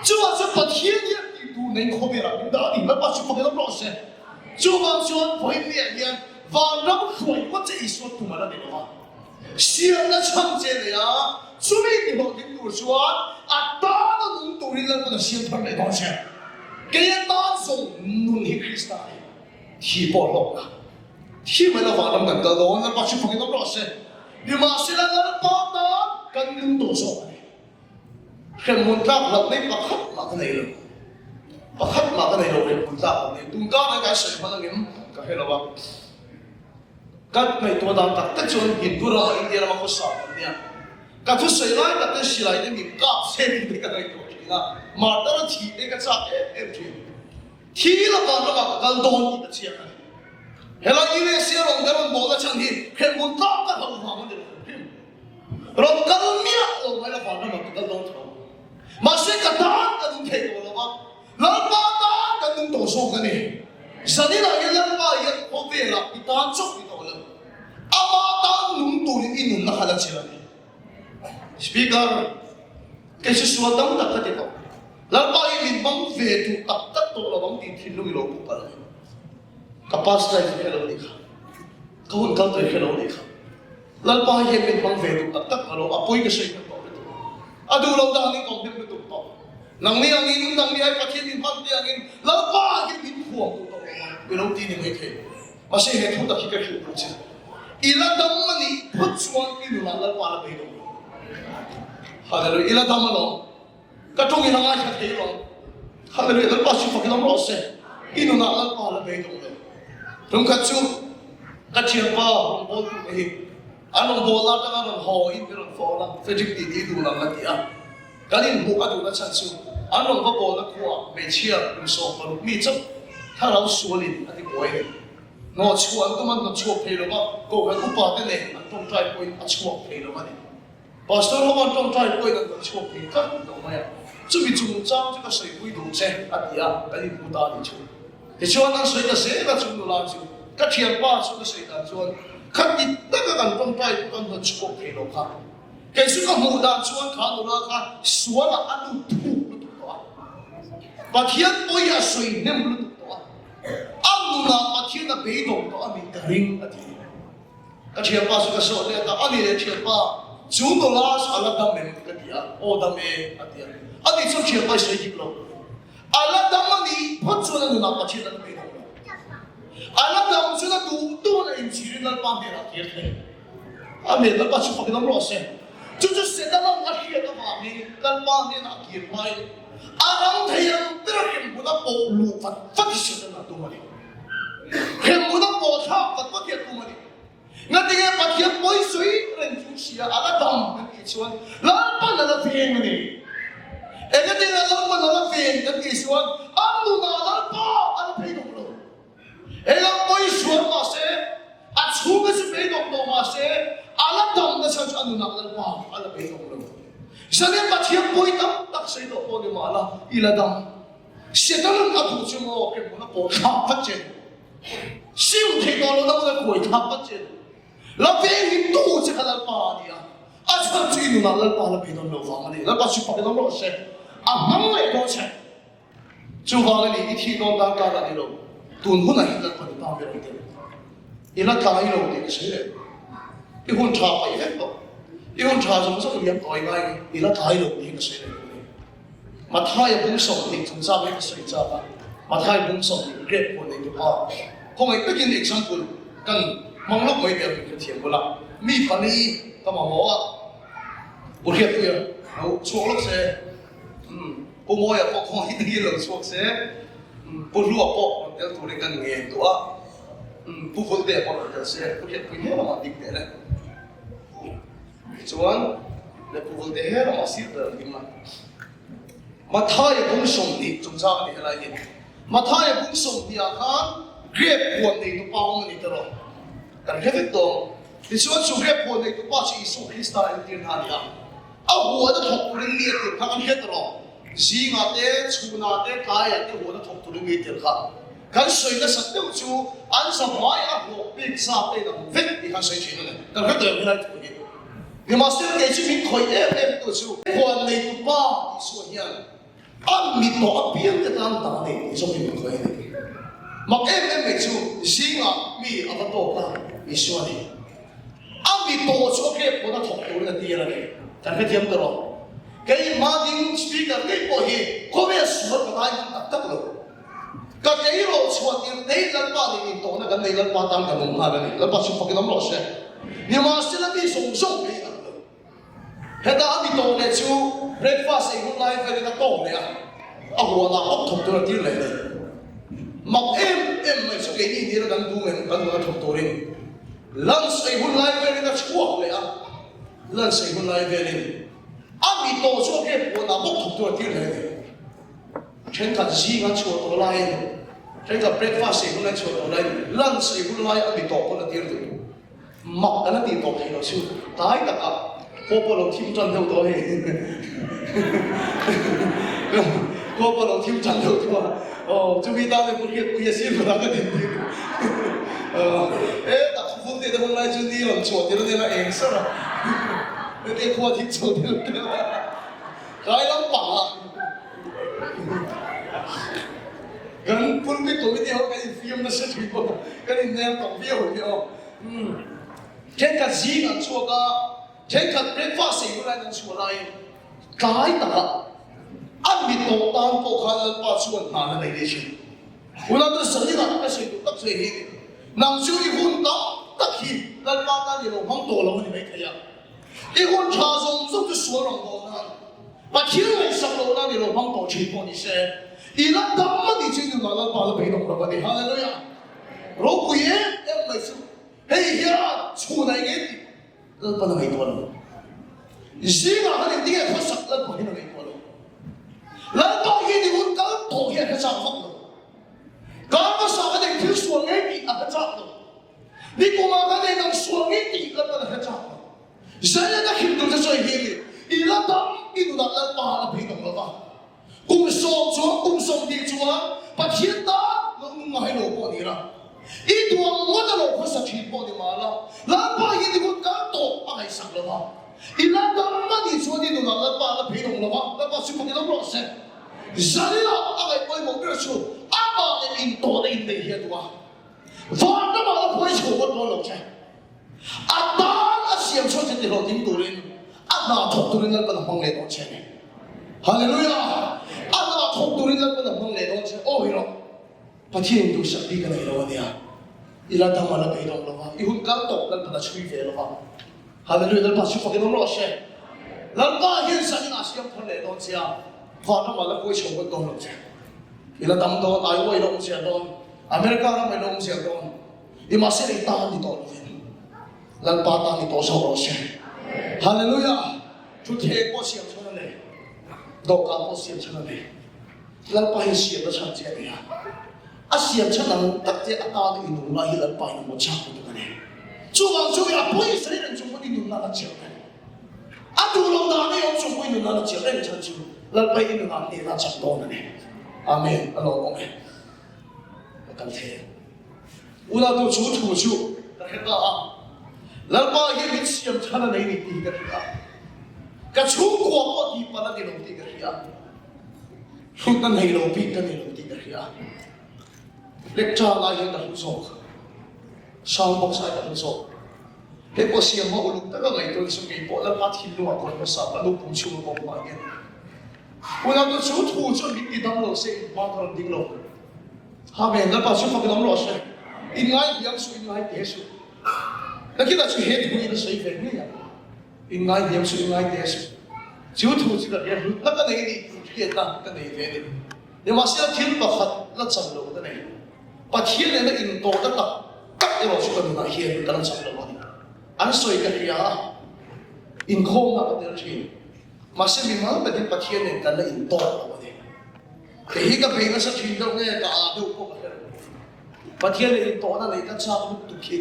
S1: Chuvang chuan Pathian hian tih tur nei khawvelah min dah a ni. Lalpa chu fakin awm rawh se. Chuvang chuan vawiinniah hian vanram hruai ngawt che Isua tum a la ni lo va. Siamna chhan che nei a, chumi ti hlawhtling tur chuan a tana nung turin Lalpan a siam thar leh dawn che. Kei a tan zawng nun hi Krista a ni. Thi pawh hlawkna thi mai lovah ram kan kal dawn, Lalpa chu fakin awm rawh se. Nimahsela Lalpa tan kan nung tawh zawk a ni. Hremhmun tlak hlauh nei pakhat mah ka nei lo. Pakhat mah ka nei lo reng hun tlak lo ni. Tun karah kan sawi hman angem ka hre lo a. Ka ngaihtuah dan tak tak chuan Hindu ramah India rama khawsa kan nia. Ka thusawi lai tak te silai te min kap se tih te ka ngaihtuah thin a. Martar a thih te ka chak em em thin. Thi lakah ramah ka kal dawn tih ka chiang a ni. Helai USA rawn ka rawn bawhna chhan hi hremhmun tlak ka hlauh vang a ni lo hrim. Rawn kal miah lo mai la vanram ah ka kal dawn tho. Mahse ka tan ka nung thei tawh lo va, Lalpa tan kan nung tawh zawk a ni. Zaninah hian Lalpa hian khawvelah i tan chauh ni tawh lo. Ama tan nung turin i nunna kha la chil a ni. Speaker, Kei chu sual tam tak ka ti tawh. Lalpa hi min hmang ve duh tak tak tawh lo ang tih thinlung i lo pu palh a ni. Ka past life hi hre lo nih kha. Ka hun kal tawh hi hre lo nih kha. Lalpa hian min hmang ve duh tak tak lo, a pawi ka sawi hnem tawh lutuk. A duh lo dan in ka awm hnem lutuk tawh. Nangni angin, nangni ai Pathian min hman te angin Lalpa hian min phuam duh tawh lo ang i lo ti ni mai thei. Mahse he thu tak hi ka hrilh duh che. I la dam a nih phawt chuan i nunah Lalpa la beidawng lo. Hallelujah, i la dam alawm. Ka tawng in a ngaithla thei lo. Hallelujah, Lalpa chu fak lam rawh se. I nunah Lalpa la beidawng lo. Tumkhat chu ka thianpa rawngbawltu te hi an rawngbawlna atanga rawn haw in min rawn phone a, Frederick tih tih duh lang a ti a. Kan inhmuh a duhna chhan chu an rawn va bawlna khuaah hmeichhia kum 16 mi chauh thlarau sualin a ti buai a ni. Hnawhchhuah an tum an hnawtchhuak thei lo va, kohhran upa te nen an tawngtai pawhin a chhuak thei lo a ni. Pastor ho an tawngtai pawhin an rawn chhuak thei tlat lo mai a, chumi chungchang chu ka sawipui duh che a ti a, kan inhmu ta a nih chu. Tichuan an sawi ta zel a, chu nula chu ka thianpa chu ka sawi dan chuan khati taka kan tawngtai pawh kan rawn chhuak thei lo kha. Kei chu ka hmuh dan chuan kha nula kha sualah a lut thuk lutuk tawh a, Pathian pawi a sawi hnem lutuk tawh a, a nunah Pathian a beidawng tawh a nih ka ring a ti. Ka thianpa chu ka sawh let a, a ni leh thianpa, chu nula chu a la dam em? ka ti a, aw dam e a ti a. A ni chuan thianpa i sawi dik lo. A la dam a nih phawt chuan a nunah Pathian a la beidawng lo. A la dam chuan a duh duh a inchhirin Lalpa hnenah a kir thei. Amen, Lalpa chu fakin awm rawh se. Chu chu Setana'n a hriat avangin Lalpa hnenah a kir hmain a ram thei ang ber hremhmun a pawh luh vat vat hi Setana tum a ni. Hremhmun a pawh thlak vat vat hi a tum a ni. Ngatinge Pathian pawi sawi reng chung sia a la dam kan tih chuan Lalpan a la veng a ni. Engatinge Lalpan a la veng kan tih chuan a nunah Lalpa a la phei dawk lo. Engah pawi sual mah se, a chhunga chu beidawng tawh mah se, a la dam nasa chu a nunah Lalpa a la beidawng lo. Zanin Pathian pawi tam tak sawi tawh pawh ni mah la, i la dam. Setanan a duh chu maw hremhmun a pawh thlak vat che duh. Sim theih tawh lohna hmun a kuai thlak vat che duh. La veng hi tu che kha Lalpa a ni a, a chhan chu i nunah Lalpa la beidawng lo vang a ni. Lalpa chu fakin awm rawh se, a hmang leh dawn che. Chuvang a ni, i thih dawn dar kar a ni lo. Tun hunah hi Lalpa ni ta ber ang tel. I la tlai lo tih ka sawi leh. I hun tha paih vek tawh. I hun tha zawng zawng liam tawi ngai ni. I la tlai lo tih hi ka sawi leh duh a ni. Mathaia bung 20 chungchang hi ka sawi chak a. Mathai bung 20 grape pawh nei tupa khawngaih takin example kan hmang lawk mai teh ang min hrethiam bawlh a. Mi pali ka mamawh a, Pu Hriatpuia lo chhuak lawk se. Pu Mawia pawh khawngaih takin lo chhuak se, Pu Hlua pawh rawn tel turin kan ngen duh a, Pu Vultea pawh rawn tel se, Pu Hriatpui he lamah ding teh le. Tichuan, le Pu Vultea he lamah sir ber an ding a. Mathaia bung 20 chungchang a ni helai hi. Mathaia bung 20 ah khan grape huan neitu pa awm a ni tawh lo. Kan hre vek tawh ang. Tichuan chu grape huan neitu pa chu Isua Krista entir hna a ni a. A huan a thawk turin mi a tir kha kan hriat rawh. Zingah te, chhunah te, tlaiah te huan a thawk turin mi a tir kha. Kan sawi nasat deuh chu an zavai a hlawh pek zat te in ang vek tih khan sawi thin a ni. Kan hre tawh em helai thu hi. Nimahsela kei chu min khawih em em tu chu huan neitu pa Isua hian A mi tawh apiang te tan dah nei tih zawk hi min khawih a ni. Mak em em mai chu zingah mi a va tawk a, Isua ni. A mi tawh chu a grep pawn a thawk turin a tir a ni. Kan hrethiam ta rawh. Kei Mading Speaker ngei pawh hi khawvel sual ka ngai hman tak tak lo. Ka kei rawh chhuah tir nei Lalpa nen intawhna kan nei Lalpa tan kan awm nghal a ni. Lalpa chu fakin awm rawh se. Nimahsela mi zawng zawng kei ang lo. Heta a mi tawh leh chu breakfast ei hun lai velin a tawk leh a. A huanah bawk thawk tur a tir leh a ni. Mak em em mai chu keini nira kan bum em kan nuna thawk turin lunch ei hun lai velin a chhuak leh a, lunch ei hun lai velin a mi tawh chu a ke puanah bawk thawk tur a tir leh a ni. Thenkhat zing an chhuah tawh laiin, thenkhat breakfast ei hun lai chhuah tawh laiin lunch ei hun lai a mi tawh pawn a tir duh. Mak kan la tih tawh theih loh chu tlai takah khua pawh lo thim tan deuh tawh hei. Khua pawh lo thim tan deuh tawh a, aw chumi tan hian hriat pui a sir vela ka din tir. E tak thu vun tih te hun lai chu ni rawn chhuah tir a nia eng sar a, hetia khua thim chho deuh deuh a, tlai lampangah. Kan pulpit committee ho kan infiam nasa thin bawk a, kan innel tawh viau hi aw. Thenkhat zing an chhuak a, thenkhat breakfast ei hun laiin an chhuah laiin tlai takah a mi tawh tan pawh khan Lalpa chuan hna la nei leh thin. Unau chu Zalina ka sawi duh tak chu hei hi a ni. Nang chu i hun tam tak hi Lalpa tan i lo hmang tawh lo a ni maithei a. I hun tha zawng zawng chu sual rawn dawn nan Pathian ngaihsak loh nan i lo hmang tawh thin pawh ni se, i la dam a nih chu i nunah Lalpa la beidawng lo a ni. Hallelujah! Ropui em em mai chu hei hian chhun a eng em tih Lalpan a ngaihtuah lo. Zingah khan engtin nge khawsak Lalpa hian a ngaihtuah lo. Lalpa hian i hun kal tawh hi a hre chak vak lo. Kar hmasa khan eng thil sual ngei tih a hre chak lo. Nikumah kan ei nang sual ngei tih Lalpan a hre chak lo. Zaiah ka hrim tur che sawi hi a ni. I la dam i nunah Lalpa a beidawng lo va. Kum sawm chuan kum 20 chuan Pathian tan lo nung ngai lo pawh ni la. I duang ngawt a lo khawsa thin pawh ni mah la, Lalpa hian i hun kal tawh a ngaihsak lo va. I la dam a nih chuan i nunah Lalpa a la beidawng lo va, Lalpa chu fakin awm rawh se. Zaiah a ngaih pawimawh ber chu amah leh intawhna inneih hi a duh a. Van ramah la huai chho ngawt dawn lo che. A tan a siam chhuak che ti hlawhtling turin a hna thawk turin Lalpan a hmang leh dawn che a ni. Hallelujah! A hna thawk turin Lalpan a hmang leh dawn che. Aw hi rawh, Pathian in duhsak bik a nei lo a nia. I la dam a la beidawng lo va, i hun kal tawp Lalpan a chhui ve lo va. Hallelujah! Lalpa chu fakin awm rawh se. Lalpa hian zanin ah siam thar leh dawn che a, van ramah la huai chho ngawt dawn lo che. I la dam dawn, Iowa i la awm zel dawn. America ram in awm zel dawn i mahse i tan ni tawh lovin Lalpa tan ni tawh zawk rawh se. Hallelujah! Thutthleng pawh siam chhan a nei, dawhkan pawh siam chhan a nei. Lalpa hi siamna chhan che a ni a, a siam chhan ang tak che atan i nung lai hi Lalpa in a hmu chak lutuk a ni. Chuvang chu i a pawisa hi reng chung pawhin i nunna a la chiang reng. A duh loh dan i awm chung pawhin i nunna a la chiang reng chhan chu Lalpa i nunah hnehna a chak dawn a ni. Amen. A lawmawm e. Ka kal thei a. Unautu chu thu chu ka hre ta a, Lalpa hian min siam chhan a nei ni tih hi ka hria a, ka chhungkua pawh tih palh a ni lo tih ka hria a, hlutna nei lo bik ka nei lo tih ka hria a, lecture lai hian ka hlu zawk, sound box ai ka hlu zawk. Hei pawh siam hma uluk taka ngaihtuah chu keipawh Lalpa thinlungah kawn hmasa ka lu pum chhunga ka awm hma hian Unau chu thu chuan min ti dam lo se in hma ka rawn ding lo. Amen. Lalpa chu fakin awm rawh se. In ngai hniam suh, in ngai te suh. Nakinah chu he thu in a sawi ve ngei ang. In ngai hniam suh, in ngai te suh. Chu thu chu ka hria hlutna ka nei ni tih hriatna ka nei ve a ni. Nimahsela thil pakhat la chan lo ka nei. Pathian nena intawhna tak tak erawh chu ka nunah hian ka la chan lo a ni. An sawi ka hria a, inkhawmna ka tel thin. Mahse mimal takin Pathian nen kan la intawk lo a ni. Kei hi ka bei nasa thin deuh nge ka ah deuh pawh ka hre lo. Pathian nen intawhna nei ka chak lutuk hi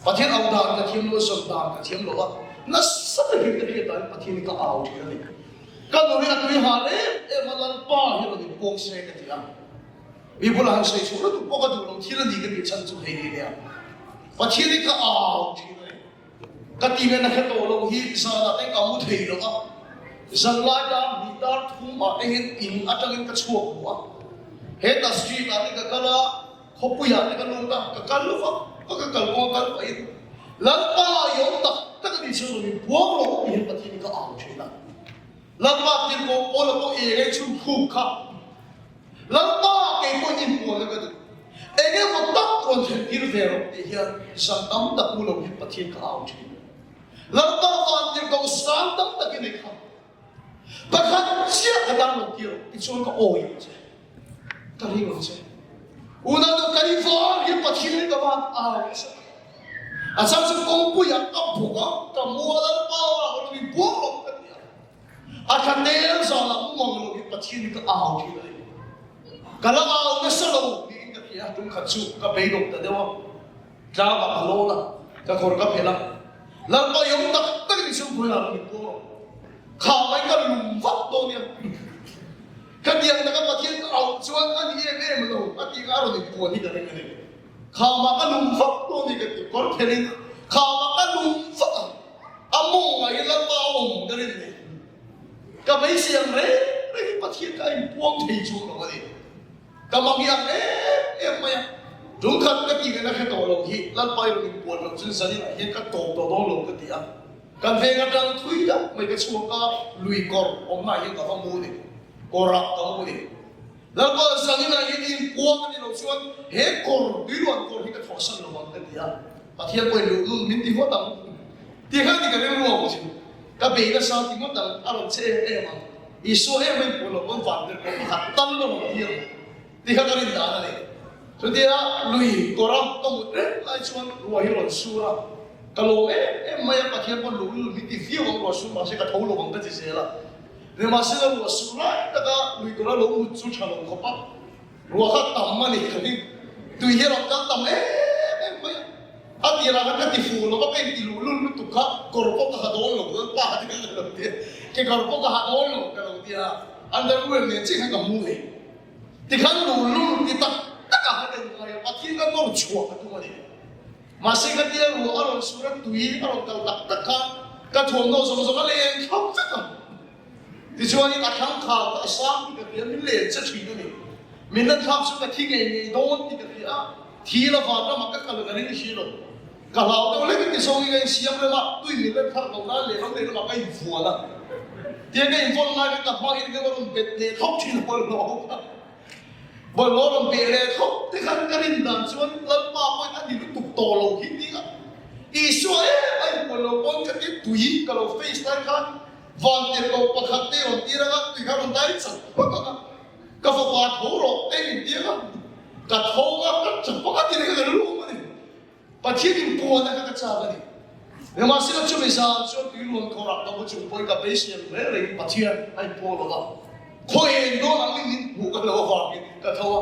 S1: Pathian au dan ka thiam lo a, zawm dan ka thiam lo a, nasa takin ka hriat danin Pathian hi ka au thin a ni. Ka nu hi a tui hal em em a, Lalpa hi rawn inpuang se ka ti a. Mi bulah han sawi chhuah lutuk pawh ka duh lo thil a ni ka tih chhan chu hei hi nia. Pathian hi ka au thin a ni. Ka ti nge na hre tawh lo hi zanah te ka mu thei lo a, zanlai dar hnih dar thum ah te hian in atangin ka chhuak hmu a, heta street ah te ka kal a, khawpui ah te ka lut a, ka kal vak vak a, kal kawng a kal pahin Lalpa i awm tak tak a nih chuan rawn inbuang rawh tih hian Pathian hi ka au thin a, Lalpa tirhkoh Paula pawh eng e chhun khup kha. Lalpa kei pawhin inpuanna ka duh. Eng emaw tak rawn thlen tir ve rawh tih hian zan tam tak mu lo hian Pathian ka au thin. Lalpa vantirhkoh sang tam takin ei kha. Pakhat chiah ka tan lo tir tichuan ka awi ang che. Ka ring ang che. Unau ka i var hian Pathian hi ka van au nasa tak. A chang chu kawngpuiah ka bawk a, ka mu a Lalpa ah rawn in buang lo ka ti a. A thla tel zanah mu mang lo hi Pathian hi ka au thin a ni. Ka la au nasa lo tiin ka hria, tumkhat chu ka beidawng ta deuh a. Tlangah ka lawn a, ka kawr ka phelh a, Lalpa i awm tak tak in chhungkaw inah rawn inpuang rawh. Kha mai ka lum vak dawn nia. Ka tiang taka Pathian ka auh chuan a ni em em lo a tih kha a rawn inpuan hi ka ring a ni. Kha mah ka lum vak dawn ni ka ti, kawr phelh in kha mah ka lum vak ang. A mawngah hian Lalpa a awm ka rin nei. Ka beisei ang reng reng in Pathian kha a inpuang thei chuang lo a ni. Ka mang iang em em mai a, tungkhat ka tih lehna hre tawh lo hi Lalpa i rawn inpuan loh chuan zaninah hian ka tawp tawh dawn lo ka ti a. Kan veng atang thui deuh mai ka chhuak a, lui kawr awmnaah hian ka va mu ni, kawrah ka mu ni. Lalpa zaninah hian i inpuang a nih loh chuan he kawr, tuiluan kawr hi ka thawhsan lo ang ka ti a. Pathian pawhin luhlul min ti ngawt ang tih kha ni ka rilru ang chu. Ka bei nasa ti ngawt ang, a rawn che em em ang. Isua em em pawh lo pawn van ber pawh pakhat tal a rawn ti ang tih kha ka rin dan a ni. Chutia lui kawra ka mut reng lai chuan ruah hi rawn sur a, ka lawm em em mai a, Pathian pawn luhlul min ti viau ang ruah sur mahse ka tho lo ang ka ti zel a. Nimahsela ruah sur lai taka lui kawra lo mut chu tha lo khawp a. Ruah kha tam a ni ka ring. Tui hi a rawn kal tam em em mai a. A tirah khan ka ti fuh lo va, ka inti luhlul lutuk kha kawr pawh ka ha dawn lo, Lalpa ka ti ka lo ti a, kekawr pawh ka ha dawn lo ka lo ti a, underwear nen chiah khan ka mu thei. Tikhan luhlul ti tak tak ah khan ka inngai a, Pathian ka nawr chhuah ka tum a ni. Mahse ka tia ruah a rawn sur a, tui a rawn kal tak tak kha ka thuamhnaw zawng zawng a leng thlap vek ang. Tichuanin a thlang khar kha a sang tih ka hria, min len che thin a ni. Min lan thlak chu ka thi ngei ngei dawn tih ka hria a, thi la van ramah ka kal ka ring si lo. Ka hlau deuh lek in tizawngin ka insiam rem a, tui min lan thlak lo nan lehlam lehlamah ka invuan a. Tiang ka invawn lai khan ka hmangin ka rawn bet leh thlawp thin a bawlhhlawh kha. Bawlhhlawh rawn beh leh thlawp te khan ka rin dan chuan Lalpa pawhin a ni lutuk tawh lo hi nia. Isua em a inpuan lo pawn ka ti tui ka lo face lai khan Van tirhkoh pakhat te rawn tir anga tui kha rawn dai chak phawt ang a, ka fapa tho rawh te min ti anga, ka tho anga ka chak phawt a ti leh kha ka lum a ni. Pathian in puan a kha ka chak a ni. Nimahsela chumi zan chuan tui luan kawrah ka mu chung pawhin ka beisei ang reng rengin Pathian a inpuang lo va, khaw eng dawn angin min hmuh ka lo avangin ka tho a,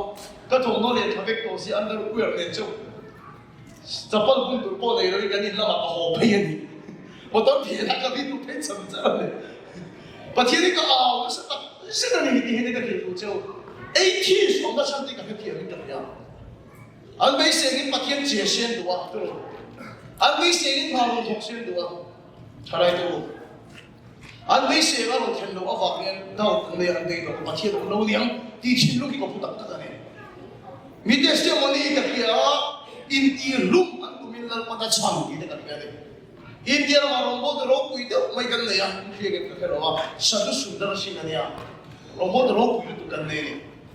S1: ka thawmhnaw leh tha vek tawh si underwear nen chauh Chapal bun tur pawh nei loin kan in lamah ka haw phei a ni. Motor thianah ka vin duh phei cham char a ni. Pathian hi ka au nasa tak zet a ni tih hi ka hrilh duh cheu. Atheist awmna chhan te ka hrethiam in ka hria. An beiseiin Pathian che sen duh a, tiraw? An beiseiin hna rawn thawk sen duh a, thalai te u. An beisei a rawn thlen loh avang hian doubt an nei a, an bei lo, Pathian awm lo niang tih thinlung hi ka pu tak tak a ni. Mi testimony ka hria a, intihlum an tumin Lalpan a chhan tih te kan hria a ni. India ramah rawngbawltu ropui deuh mai kan nei a, in hria ngem ka hre lo a, Sadhu Sundar Singh a nia, rawngbawltu ropui lutuk kan nei a ni.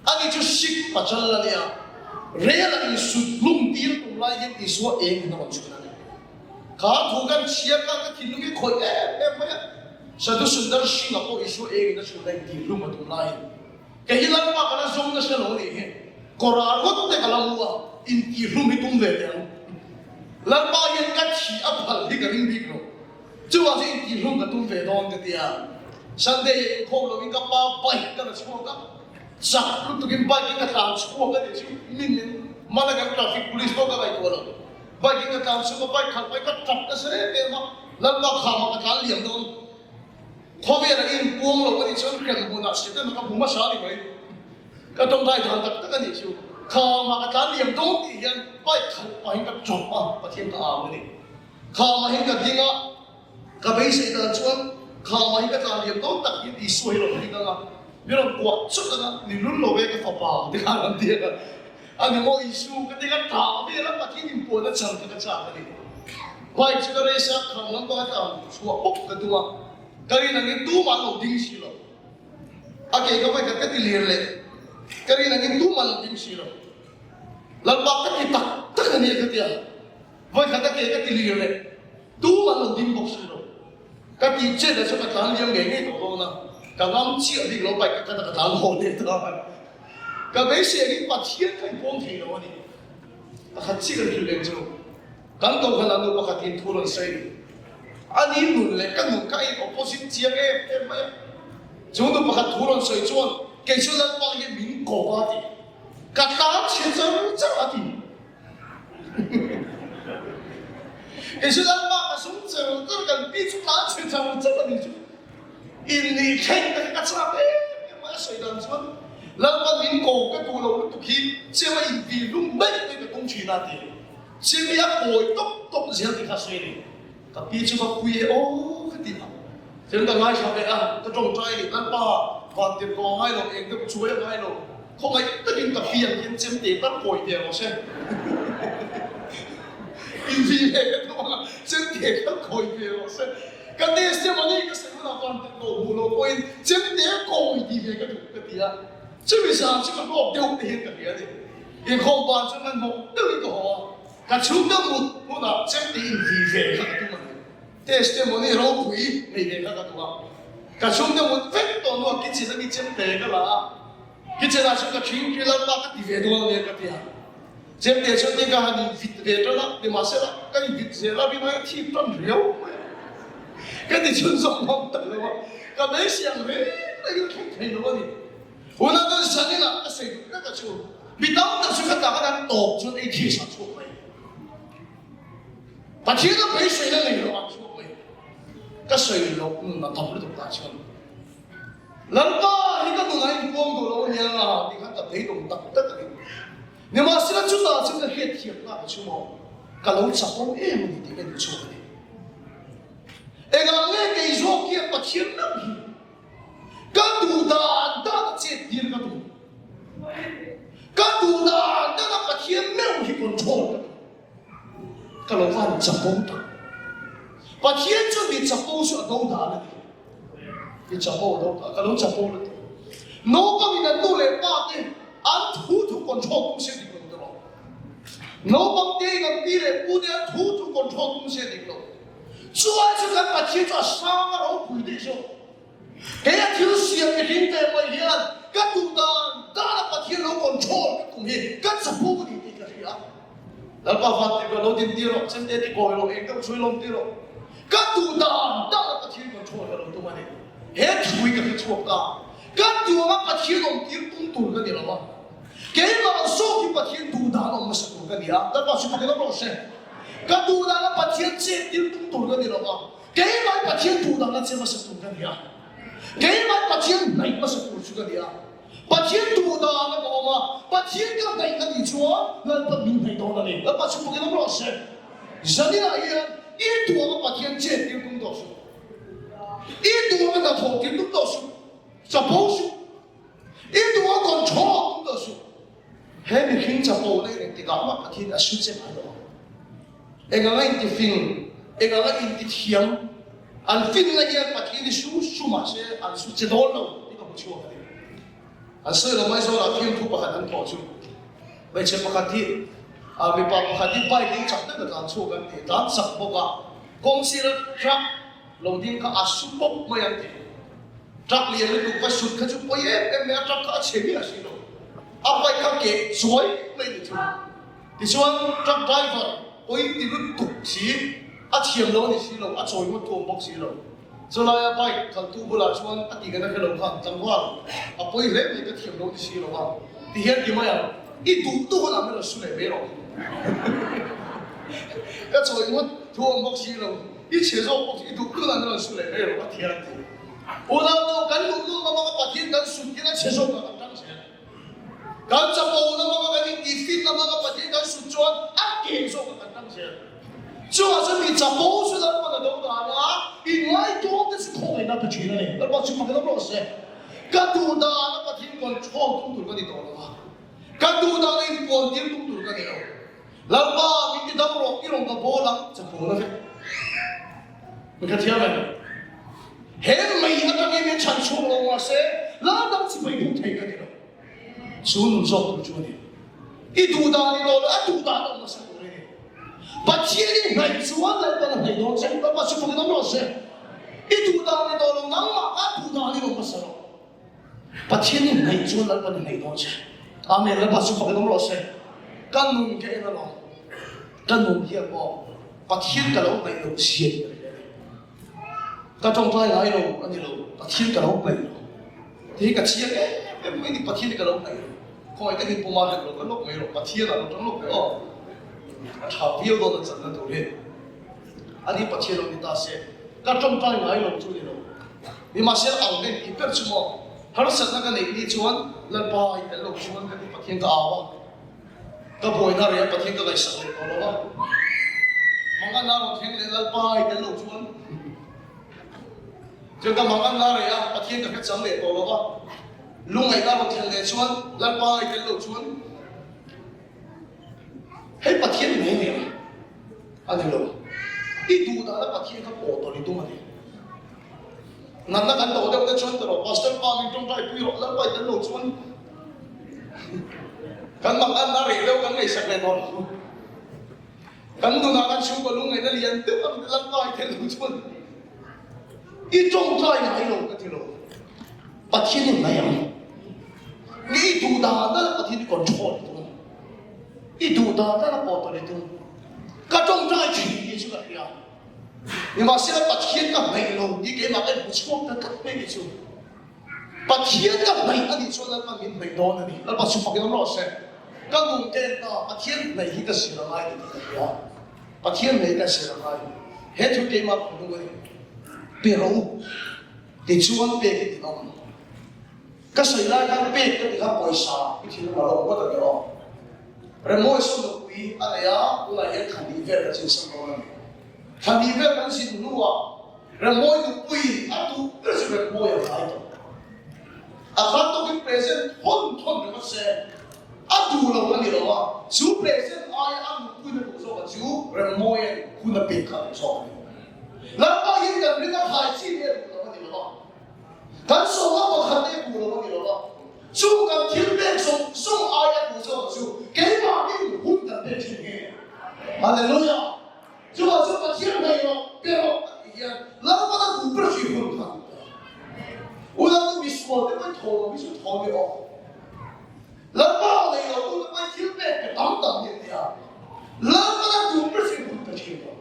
S1: Ani chu Sikh pachal a nia, rel a insut hlum tir tum lai hian Isua eng in a rawn chhun a ni. Kha thu kan chhiar kha ka thinlung hi khawih em em mai a. Sadhu Sundar Singh-a pawh Isua engin a chhun a intihhlum a tum laiin kei hi Lalpa ka la zawng nasa lo a nih hi. Kawrah rawt te ka la mu a, intihhlum hi tum ve teh ang. Lalpa hian ka thih a phal hi ka ring bik lo. Chuvang chu intihhlum ka tum ve dawn ka ti a. Sunday ah inkhawm loin ka pa bike ka la chhuak a. Chak lutukin bike in ka tlan chhuak a nih chu min min man a kan traffic police pawh ka ngaihtuah lo. Bike in ka tlan chhung a bike khalh mai ka tap nasa em em a, Lalpa khamah ka tlan liam dawn. Khawvelah i inpuang lo a nih chuan hrem hmunah Satan a ka hmu hmasa a ni mai. Ka tawngtai dan tak tak a nih chu. Khamah ka tlan liam dawn tih hian bike khalh pahin ka tap a, Pathian ka au a ni. Khamah hian ka ding a, ka beisei dan chuan khamah hi ka tlan liam dawn tak hian Isua hi rawn ding ang a, mi rawn kuah chawt ang a, ni lul lo e ka fapa ti khan an ti ang a. A ni maw Isu ka ti ka tah vel a Pathian inpuan a chang kha ka chak a ni. Bike chu ka race a, kham lampang a tlan chhuah bawk ka tum a, ka rin angin tumah an lo ding si lo. A ke ka vawikhat ka ti lir leh, ka rin angin tumah an lo ding si lo. Lalpa ka ti tak tak a nia ka ti a, vawikhat a ke ka ti lir leh, tumah an lo ding bawk si lo. Ka tih chet ah chuan ka tlan liam ngei ngei tawh dawn a. Ka ngam chiah bik lo bike ka khat a ka tlan haw leh ta a. Ka beisei angin Pathian kha in pawm thei lo a ni. Pakhat chiah kan hrilh leng chu kan kohhran ah nu pakhat in thu rawn sawi ni. A ni nun leh ka nun kha a in opposite chiang em em mai a. Chu nu pakhat thu rawn sawi chuan kei chu Lalpa hian min ko a ti. Ka tlan chhe char char a ti. Kei chu Lalpa ka sum char char kan pi chu tlan chhe char char a ni chu. Innih thleng te kha ka chak em em mai a sawi dan chuan Lalpa min ko ka duh lo lutuk hi chem a inti lum daih daih ka tum thin a ti. Chem hi a kawi tawp tawp zel tih kha a sawi a ni. Ka pi chu va pui e aw ka ti a. Chem ka ngaithla ve a, ka tawngtai a ni. Lalpa van tir ko a ngai lo, eng deuh chuai a ngai lo. Khawngaih takin ka pi ang hian chem te tal kawi ve rawh se. Inti ve ka tum ang a, chem te tal kawi ve rawh se. Ka testimony ka sawi hunah van tel lo hmuh loh pawhin chemte kawi tih ve ka duh ka ti a, chumi zan chu ka hlawk deuh te hian ka hria a ni. Inkhawm ban chu hmanhmawh deuhin ka haw a, ka chhungte mut hunah chemte inti ve kha ka tum a ni. Testimony ropui nei ve kha ka duh a, ka chhungte mut vek tawh hnuah kitchen ami chemte ka la a, kitchen ah chuan ka thingpui lalpa ka ti ve dawn a nia ka ti a. Chemte chuan tin ka han invit ve tan a, nimahsela ka invit zel a, rinai a thip tan riau mai a. Ka ti chhunzawm ngam ta lo a, ka beisei ang reng rengin a thleng thei lo a ni. Hunah chuan zaninah ka sawi duh vek a chu, mi tam tak chu khatah khan an tawp chuan atheist ah chhuak mai. Pathian a beiseina nei lo ah chhuak mai. Ka sawi loh nun a tam lutuk tah chuan. Lalpa hi ka nunah inpuang duh lo a nia tih khan ka beidawng tak tak a ni. Nimahsela chutah chuan ka hriatthiamna ka chhum a, ka lo chakawm em a ni tih ka inchhuak a ni. Engah nge kei zawk hian Pathian meuh hi ka duh dan dan a chet tir ka duh? Ka duh dan dan a Pathian meuh hi control ka duh. Ka lo van chapo tak. Pathian chuan mi chapo chu a do dan a ni. Mi chapo a do dan, ka lo chapo lutuk. Naupangin an nu leh pa te an thu thu control tum se dik lo te rawh. Naupang te in an pi leh pu te an thu thu control tum se dik lo. Chu ai chu kan Pathian chu a sang a ropui daih zawk. Kei a thil siam mihring ve mai hian ka duh dan dan a Pathian lo control ka tum hi ka chapo a ni tih ka hria. Lalpa van tir rawh, lo din tir rawh, chemte ti kawi rawh, eng deuh chhui lawm tir rawh. Ka duh dan dan a Pathian control ka lo tum a ni. He thu hi ka hre chhuak ta. Ka duh anga Pathian awm tir tum tur ka ni lo a. Keimah zawk hi Pathian duh dan awm hmasa tur ka ni a. Lalpa chu fakin awm rawh se. Ka duh dan a Pathian chet tir tum tur ka ni lo a. Keimah Pathian duh dang a che hmasa tur ka ni a, keimah Pathian hnaih hmasa tur chu ka ni a. Pathian duh dan a ka awm a, Pathian ka hnaih a nih chuan Lalpa min hnaih dawn a ni. Lalpa chu fakin awm rawh se. Zaninah hian i duh anga Pathian chet tir tum tawh suh. I duh anga hnathawh tir tum tawh suh. Chapo suh. I duh a control tum tawh suh. He mihring chapo na in engtikah mah Pathian a su che ngai lo ang. Eng anga intifing, eng anga intithiam, an finna hian Pathian hi su su mah se an su che dawn lo tih ka hmu chhuak a ni. An sawi lo mai zawlah fiamthu pakhat an thawh chu hmeichhe pakhat hi mipa pakhat hi bike in chak deuh a tlan chhuak an ti, tlan chak bawk a, kawng sira truck lo ding kha a su pawp mai an ti. Truck lian lutuk va sut kha chu pawi em em mai a, truck kha a chhe miah si lo. A bike kha keh chuai mai ni chu. Tichuan truck driver pawi ti lutuk si, a thiam lo a ni si lo, a chawi ngawt thu awm bawk si lo. Chulaia bike khaltu bulah chuan a tih kan a hre lo khan tlangval a pawi hle mai ka thiam lo ni si lo a, ti hian ti mai ang, i duh duh hunah min rawn su leh mai rawh. Ka chawi ngawt thu awm bawk si lo. I chhe zawk bawk i duh duh an rawn su leh mai rawh a ti a ti. Unau no kan luh luh hmang a Pathian kan sut hian a chhe zawk ah kan tang zel. Kan chapo na hmang a kan intih fit na hmang a Pathian kan sut chuan a keng zawk ah kan tang zel. Chungah chuan mi chapo chu Lalpan a do dan a, inngaihtuam te chu khawngaihna pe thin a ni. Lalpa chu fakin awm rawh se. Ka duh dan a Pathian control tum tur ka ni tawh lo a, ka duh dan a inpuan tir tum tur ka ni lo. Lalpa, min ti dam rawh, i rawn ka bawl ang, chapo na vek. Min kha thiam em? He mei atangin min chhan chhuak lo mahse, lal dang chibai buk thei ka ni lo. Chu nun zawk tur chu a ni. I duh dan i tawh lo, a duh dan awm nasa tur i ni. Pathian i hnaih chuan Lalpan a hnaih dawn che, Lalpa chu fakin awm rawh se. I duh dan ni tawh lo, nangmah kha duh dan i rawn hmasa rawh. Pathian i hnaih chuan Lalpan i hnaih dawn che. Amen. Lalpa chu fak in awm rawh se. Ka nun ka en alawm. Ka nun hian maw Pathian ka lo hnaih loh zia hi ka hria a ni. Ka tawngtai ngai lo a ni lo, Pathian ka lo hnaih lo. Ti hi ka chiang em em mai ni, Pathian hi ka lo hnaih lo. Khawngaih takin Pu Marek lo ka lawk mai rawh, Pathian ah lo tang lawk ve aw. A tha viau dawn a channa tur hi. Ani Pathian lo ni ta se, ka tawngtai ngai lo chu ni lo. Nimahsela ang nen tih ber chu maw, harsatna ka neih ni chuan Lalpa i tel lo chuan ka ti Pathian ka au a. Ka buaina reh a Pathian ka ngaihsak leh tawh lo a, manganna rawn thleng leh Lalpa i tel lo chuan chuan ka manganna reh a Pathian ka hre chang leh tawh lo a, lungaihna rawn thlen leh chuan Lalpa i tel lo chuan hei Pathian mai nia a ni lo, i duh dana Pathian kha pawh tawh i tum a ni. Natna kan tawh deuh te chuan ti rawh, Pastor pa min tawngtai pui rawh, Lalpa i tel lo chuan kan mak anna reh deuh kan ngaihsak leh dawn lo. Kan nunah kan chhungkaw lungngaihna lian deuh ang Lalpa i tel lo chuan i tawngtai ngai lo ka ti lo. Pathian in ngai ang. Nge i duh dan dana Pathian i control i tum a ni. I duh dan dana pawh tawn i tum. Ka tawngtai thin tih chu ka hria. Nimahsela Pathian ka hnaih lo tih keimah ka inhmu chhuak ta tlat mai nih chu. Pathian ka hnaih a nih chuan Lalpa min hnaih dawn a ni. Lalpa chu fakin awm rawh se. Ka nun ka en ta, Pathian hnaih hi ka zir a ngai ni tih ka hria. Pathian hnaih ka zir a ngai. He thu keimah ka hnung a ni. Pe rawh u. Tichuan pek i ti awm. Ka sawi lai khan pek ka ti kha pawisa i thinlung a lo ngawt a ni aw. Remawi sawn nupui a nei a, tunah hian thla hnih vel ka chinsan dawn a ni. Thla hnih vel kan zin hnuah Remawi nupuiin a duh ber chu Remawi a ngai tawh. A khan tawkin present thawn thawn ringawt se a duh lo a ni lo a, chu present aia a nupuiin a duh zawk a chu Remawia'n hun a pek kha a duh zawk a ni. Lalpa hian kan ring a khai chi hle a duh lo a ni lo a. Kan sawma pakhat te duh lo a ni lo a, chu kan thil pek zawng zawng aia duh zawk chu keimahni hun kan pek thin nge? Hallelujah! Chuvang chuan Pathian hmei rawh, pe rawh a tih hian Lalpan a duh ber chu i hun kha a duh ta. Unau nu misual te pawhin thaw lo hi chu thaw ni awk. Lalpa nei lo tu te pawhin thil pek pe tam tam hi an ti a, Lalpan a duh ber chu i hun pe thin rawh.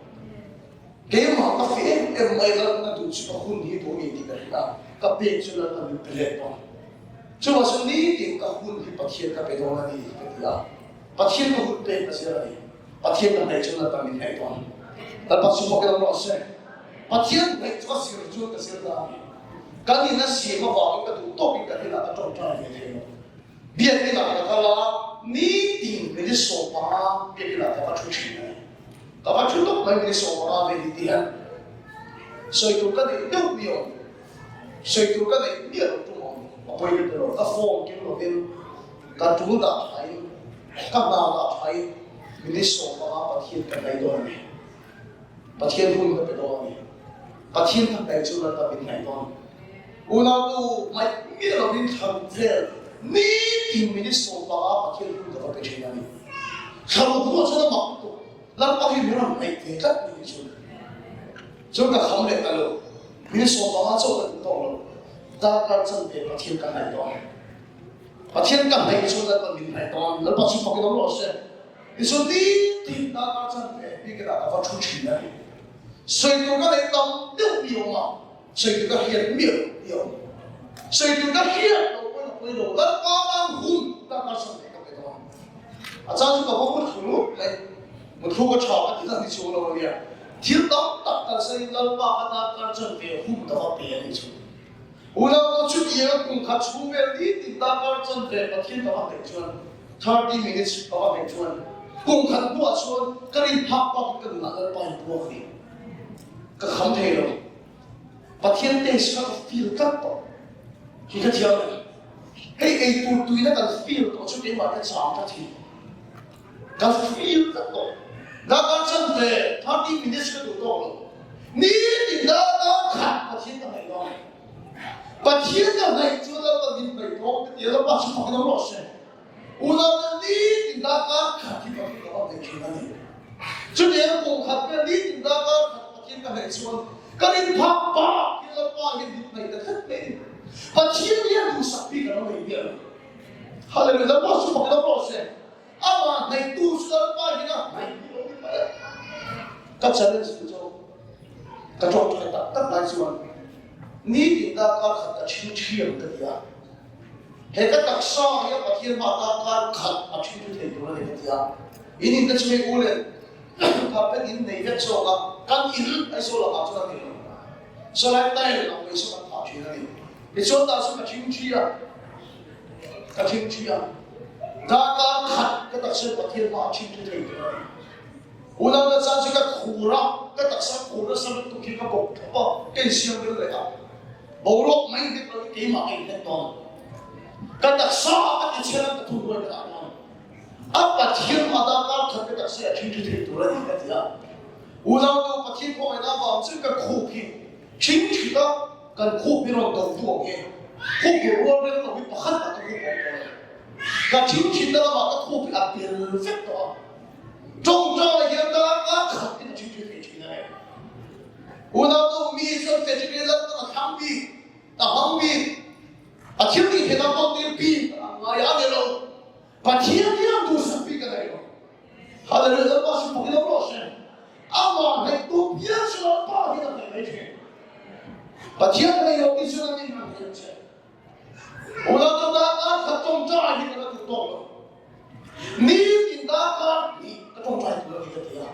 S1: Keimah ka fi em em mai Lalpan a duh chu ka hun hi duh ni tih ka hria a, ka pek chu Lalpan min pe let dawn. Chuvang chuan nitin ka hun hi Pathian ka pe dawn a ni ka ti a, Pathian ka hun pek ka zir a ni. Pathian ka hnaih chuan Lalpan min hnaih dawn. Lalpa chu fak ilo rawh se. Pathian hnaih chu a zir chuan ka zir ta a ni. Kan in a siam avangin ka duh tawkin kan inah ka tawngtai ve thei lo. Biakin ah ka kal a, nitin minute 15 biakin ah ka va thu thin a ni. Ka va thu tawp mai minute 15 vel hi ti hian sawi tur ka neih deuh mi awm, sawi tur ka neih miah lo tum awm, a pawi ka ti lo, ka phone keng lovin ka tul dah thain, ka hna dah thain minute 15 Pathian ka hnaih dawn a ni. Pathian hun ka pe dawn a ni. Pathian ka hnaih chu Lalpa min hnaih dawn. Unautu hmaih miah lovin thlaruk vel nitin minute 15 Pathian hun ka va pe thin a ni. Thlaruk ruah chuan a mak lutuk. Lalpa hi min rawn hnaih ve tlat ni chu. Chuan ka kham leh ta lo. Minute 15 chauh ka duh tawh lo. Darkar chanve Pathian ka hnaih dawn. Pathian ka hnaih chuan Lalpa min hnaih dawn. Lalpa chu fakin awm rawh se. Tichuan nitin darkar chanve biakin ah ka va thu thin a ni. Sawi tur ka neih tam deuh mi awm a, sawi tur ka hriat miah loh mi awm. Sawi tur ka hriat loh pawhin a pawi lo, Lalpa tan hun darkar chanve ka pe dawn. A chang chu ka va muthlu lut mai, muthlu ka tha ka ti na ni chuang lo a nia. Thil tam tak kalsain Lalpa ka darkar chanve hun ka va pe a ni chu. Unau chutiang kum khat chhung vel nitin darkar chanve Pathian ka va hnaih chuan, 30 minutes ka va hnaih chuan, kum khat hnuah chuan ka rin phak bakin ka nunah Lalpa in puak a ni. Ka kham thei lo. Pathian taste kha ka feel tlat tawh. Hi ka thiam em? Hei eitur tuina kan feel tawh chu keimah te chang ka thi. Ka feel tlat tawh. Darkar chanve, 30 minutes ka duh tawk lo. Nitin darkar khat Pathian ka hnaih dawn. Pathian ka hnaih chuan Lalpa min hnaih dawn ka ti a, Lalpa chu fakin awm rawh se. Unaute nitin darkar khat hi Pathian ka va hnaih thin a ni. Chutiang kum khat vel nitin darkar khat Pathian ka. ka hnaih chuan ka rin phak bak hi Lalpa hian min hnaih ta tlat mai a ni. Pathian hian duhsak bik a lo nei miah lo. Hallelujah Lalpa chu fak lam rawh se. Amah hnaihtu chu Lalpa hian a hnaih hi lo ni mai a. Ka challenge chu chu ka tawngtai tak tak lai chuan nitin darkar khat ka ṭhing ṭhiam ka ti a. He ka taksa hi a Pathian hma darkar khat a ṭhing ṭhu thei tur a ni ka ti a. In in te chu hei u le carpet in nei vek zawk a, kan in Aizawl lakah chuan a ni lo. Sawlai tile ang mai saw kan phah ṭhin a ni. Tichuan tah chuan ka ṭhing ṭhi a, ka ṭhing ṭhi a. Darkar khat ka taksa hi Pathian hmaah ṭhing ṭhu thei tur a ni. Unau chan chu ka khur a, ka taksa khur nasa lutuk hi ka bawk thlawp a, ka insiam ril leh a. Boruak mai dik lo hi keimah ka inhnek dawn. Ka taksa ka tichhiat a, ka thuhnuai ka dah dawn. A Pathian hma darkar khat ka taksa hi a ṭhing ṭhu thei tur a ni ka ti a. Unau nu Pathian khawngaihna avang chuan ka khup hi ṭhing ṭhit a, kan khup hi rawn do tu ang hi. Khup tur rual reng lo hi pakhat mah ka khup awm tawh lo. Ka ṭhing ṭhitna lamah ka khup hi a tel vek tawh a. Ṭawngṭai hian darkar khat in a ṭhing ṭhu thei ṭhin a ni. Unau nu mi chuan Federic Lalpan a thlang bik, a hmang bik, a thil tih theihna pawh tir bik a ngai a ni lo. Pathian hian duhsak bik a nei lo. Hallelujah Lalpa si bawk in a rawh se. Amah hnaihtu pian chu Lalpa hian a hnaih mai thin. Pathian hnaih lo ti chuan a nin a hnaih ang che. Unau darkar khat tawngtai hi ka la duh tawk lo. Nitin darkar hnih ka tawngtai tur a ni ka ti a.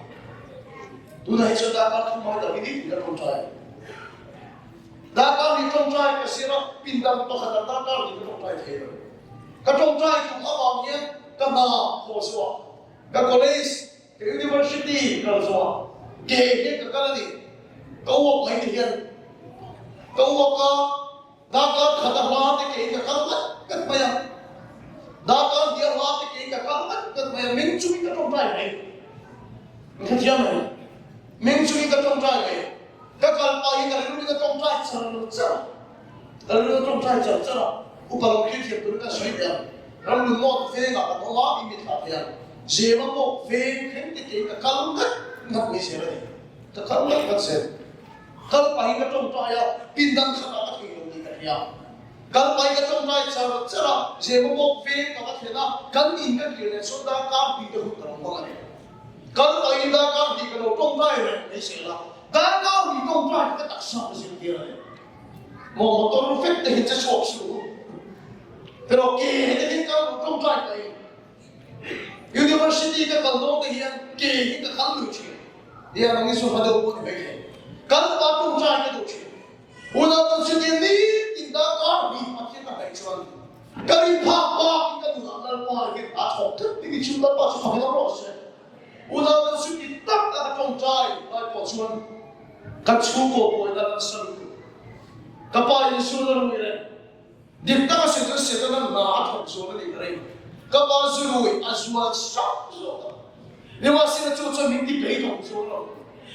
S1: Tunah hi chuan darkar thum ai lo hi nitin ka tawngtai. Darkar hnih tawngtai ka siam a, pindan pakhatah darkar hnih ka tawngtai thei lo. Ka tawngtai tum avang hian ka hna haw zawh, ka college, ka university kal zawh ke hian ka kal a ni. Ka uak mai ti hian ka uak a. Darkar khat a hla te keiin ka kal ngat ngat mai a, darkar hnih a hla te keiin ka kal ngat ngat mai a, meng chungin ka tawngtai mai. Min hrethiam mai. Meng chungin ka tawngtai mai. Ka kal pah hi ka rilru in a tawngtai char char a, ka rilru in a tawngtai char char a, upa lo thlir thiam turin ka sawi teh ang. Ramlun mawt vengah kan awm a, i mitthla thei ang. Zema pawh veng thleng te keiin ka kal ngat ngat mai zel a ni. Ka kal ngat ngat zel. Kal pahin ka tawngtai a, pindan khatah ka thei lo tih ka hria. Kal pahin ka tawngtai char char a, Zemabawk veng ka va thlen a, kan in ka kir leh chuan darkar hnih te hun ka lo hmang a ni. Kal pahin darkar hnih ka lo tawngtai reng mai zel a, darkar hnih tawngtai kha ka taksa ka zirtir a ni. Maw motor vek te hi che chhuak suh u. Pero ke te hian kal lo tawngtai pahin University ka kal dawn te hian ke hi ka kal duh thin. Nia nang hi chu hla deuh pawh ni mai thei. Kal pa tawngtai ka duh thin. Unau kan chutia nitin darkar hnih Pathian ka hnaih chuan ka rin phak bak in ka nunah Lalpa hian a thawk tlat tih ni chu Lalpa chu fak in awm rawh se. Unau kan chuti tak a ka tawngtai lai pawh chuan ka chhungkaw buaina kan sa lutuk. Ka pa in sual a rui reng. Dik taka sawi chuan Setana hna a thawk zual a nih ka ring. Ka pa zu rui a zual hrang zawk a. Nimahsela chu chuan min ti beidawng chuang lo.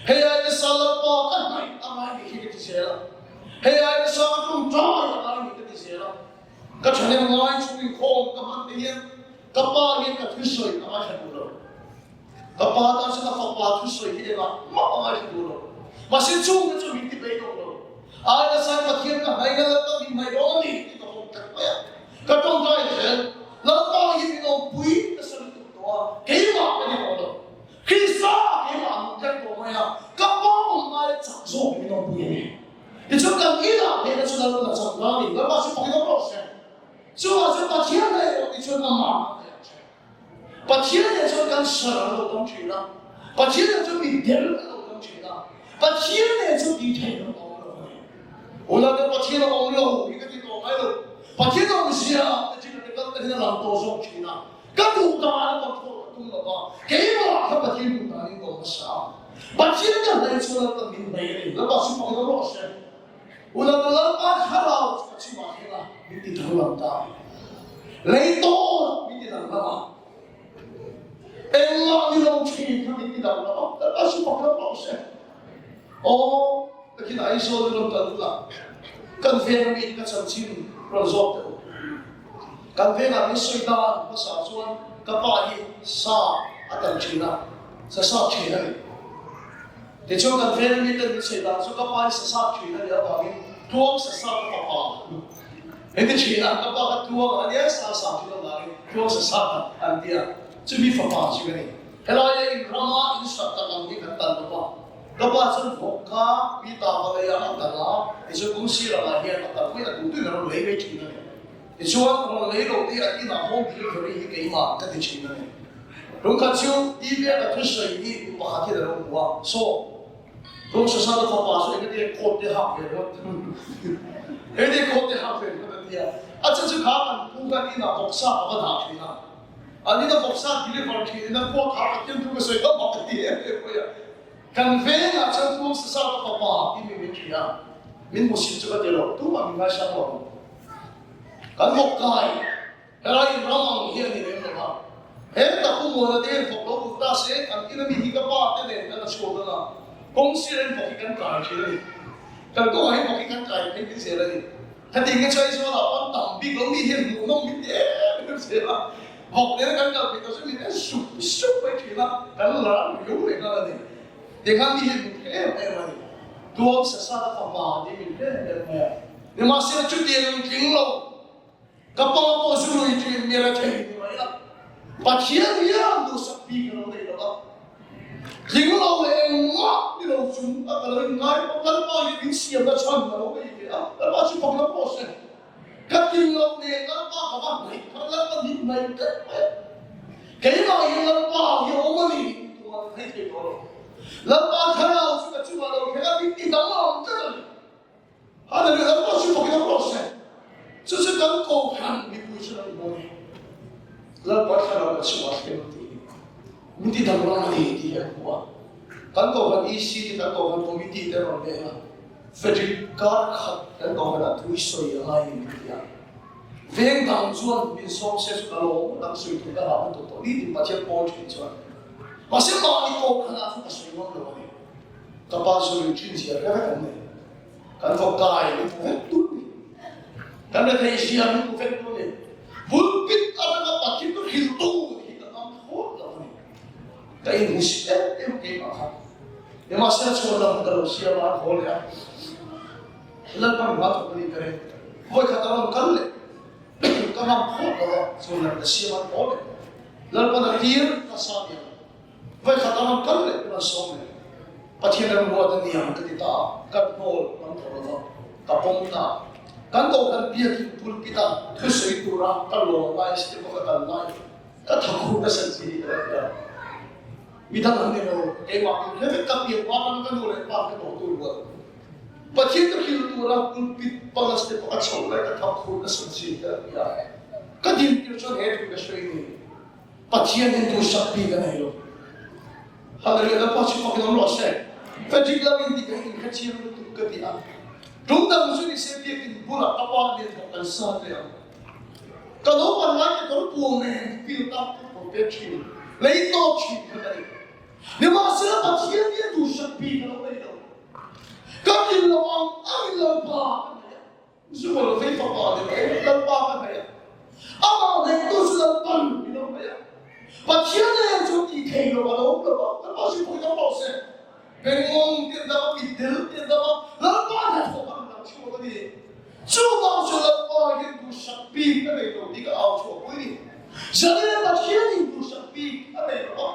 S1: Hei ai nasa Lalpa ka hnaih a ngai nih hi ka ti zel a. Hei ai nasa ka ṭawngṭai a ngai nih ka ti zel a. Ka ṭhahnem ngai chung inkhawm ka hman te hian ka pa hian ka thusawi a ngaithla duh lo. Ka pa tan chuan ka fapa thusawi hi engah mah a ngaithla duh lo. Mahse chungte chu min ti beidawng lo. Ai nasa Pathian ka hnaih na Lalpa min hnaih dawn a ni tih ka pawm tlat mai a. Ka tawngtai zel, Lalpa hi min awmpui nasa lutuk tawh a, keimah ka ni tawh lo. Krista keimah an awm tlat tawh mai a, ka pa awm aia chak zawk min awmpui a ni. Tichuan kan inah hnehna chu Lalpan a chang ta a ni. Lalpa chu fakin awm rawh se. Chuvang chuan Pathian hnaih rawh tih chuan amah a hnaih ang che. Pathian nen chuan cancer an lo dam thin a, Pathian nen chuan mitdel an lo dam thin a, Pathian nen chuan tih theih loh a awm lo a ni. Unau te Pathian a awm lo hi ka ti tawh ngai lo. Pathian a awm zia te chu ka ti kal takin a lang tawh zawk thin a. Ka duh dan a control ka tum lo va, keimah kha Pathian duh dan in ka awm hmasa a. Pathian ka hnaih chuan Lalpa min hnaih a ni. Lalpa chu fak in awm rawh se. Unau te Lalpa thlarau chu ka chungah hian a min ti danglam ta. Lei tawn min ti danglam a. Engmah ni lo thin kha min ti danglam a. Lalpa chu fak lam rawh se. Aw, takin Aizawl in rawn kal ula. Kan veng ami te ka chanchin rawn zawk teh u. Kan vengah min sawi dan hmasa chuan ka pa hi sa a tam thin a, sa sap thin a ni. Tichuan kan veng mi ten min sawi dan chu ka pa hi sasap thin a nih avangin Tluang sasap ka fapa min ti thin a, ka pa kha Tluang a nia sa sap thin avangin Tluang sasap an ti a, chumi fapa chu ka ni. Helaia in rama in sak tak ang hi kan tan lo va, ka pa chuan vawk kha mi ta va lei a a tal a, tichuan kawng sir angah hian a tal mai a duh duhin a rawn lei mai thin a ni. Tichuan rawn lei lo te a inah home delivery hi keimah ka ti thin a ni. Rungkhat chu TV a ka thusawi hi mi pakhat hian a lo hmu a, Saw, Tung Sasana fapa chu engati coat te hak ve ringawt engati coat te hak ve ringawt a ti a, a chu chu kha kan pu khan inah vawksa ka va dah thin a, an ina vawksa deliver thin in a coat hak a thil thu ka sawi kha mak ka ti em em mai a. Kan vengah chuan Tung Sasana fapa tih mi min hria a, min hmusit chu ka ti lo, tumah min ngaisang lo ang. Kan vawk kai, helai in ram ang hi a ni lem lo va. He tak u Muana te hian vawk lo vut ta se, kan ina mi hi ka pa te nen kan la chhuak ang a, kawng sir in vawk hi kan kai thin a ni. Kan kawngah hian vawk hi kan kai phei phei zel a ni. Heti nge chu Aizawl ah pawn tam bik lo mi hian hmuhnawm min ti em em zel a, vawk nena kan kal phei tawh chu min en sup sup mai thin a, kan lar riau leh nghal a ni. Tikhan mi hian min hre em em a ni. Tuam sasa ka fapa tih min hre em em mai a. Nimahsela chutiang ang tling lo, ka pa pawh zu lui thin mi la thei ni mai a, Pathian hian duhsak bik a lo nei lo va, tling lo leh engmah ni lo chung a ka lo inngai pawh Lalpa hi min siamna chhan a lo nei ve a, Lalpa chu fak lam pawh se, ka tling loh nen Lalpa ka va hnaih kha Lalpa min hnaih tlat mai a, keimah hian Lalpa hi a awm a ni tih tumah ka thei thei tawh lo, Lalpa thlarau chu ka chungah lo thleng a, min ti danglam tlat a ni. Hallelujah, Lalpa chu fakin awm rawh se. Chu chu kan kohhran mipui chu an hmu a ni. Lalpa thlarau ka chungah thleng tih hi min ti danglam a ni tih hi an hmu a. Kan kohhran EC te kan kohhran committee te rawn leng a, Frederick kar khat kan kohhranah thu i sawi a ngai a ni min ti a. Veng dang chuan min sawm se chu ka lawm dang sawi tur ka ngah lutuk tawh nitin Pathian pawl thin chuan. Mahse mahni kohhranah chu ka sawi ngam lo a ni. Ka pa sawi thin zia hre vek an nei. Kan vawk kai min hmu vek tun ni. Kan rethei zia min hmu vek tun ni. Pulpit atanga Pathian chu hrilh tu hi ka ngam thlawt lo a ni. Ka inhmusit em em keimah kha. Nimahsela chhuan lam ka lo siam a, an haw leh a. Lalpan hma thawk a nih ka ring. Vawikhat a rawn kal leh ka ngam thlawt lo a, chhuan lam ka siam a, an haw leh. Lalpan a tir ka sa diam. Vawikhat a rawn kal leh pawn an sawm leh. Pathian ram ruat a ni ang ka ti ta a, kan hnawl lam tawh lo va, ka pawm ta. Kan kohhran biakin pulpit a thusawi tura ka lawm lai step a ka kal lai ka thakhur nasa chi hi ka lo ti a. Midang an ni lo, keimah min hre vek ka pian hma atanga ka nu leh pa ka tawh tur rual. Pathian ka hrilh tura pulpit panga step a ka chhoh lai ka thakhur nasa chi hi ka lo ti a. Ka dintir chuan he thu ka sawi ni. Pathian in duhsak bik a nei lo. Hallelujah Lalpa chu fakin awm rawh se. Frederick lam in dik a in hre chiang lutuk ka ti a. Tum dang chu ni se biakin bulah ka pa nen bawk kan sa hle ang. Ka naupan lai te kawr puang nen field a ka kawr pek thin, lei tawk thin kha ka ni. Nimahsela Pathian hian duhsak bik a lo nei lo. Ka tlin lo ang angin Lalpa ka nei a. Zual vei fapa ni mai Lalpa ka hnaih a, amah hnaihtu chu Lalpan min lo hnaih a. Pathian nen chu tih thei lo a lo awm lo va, Lalpa chu pawhin awm lo se. Bengngawng te an dam a, mitdel te an dam a, Lalpa hnathawh an dang chhuak a ni. Chuvang chu Lalpa hian duhsak bik a nei lo tih ka au chhuah pui ni. Zalena Pathianin duhsak bik a nei lo va,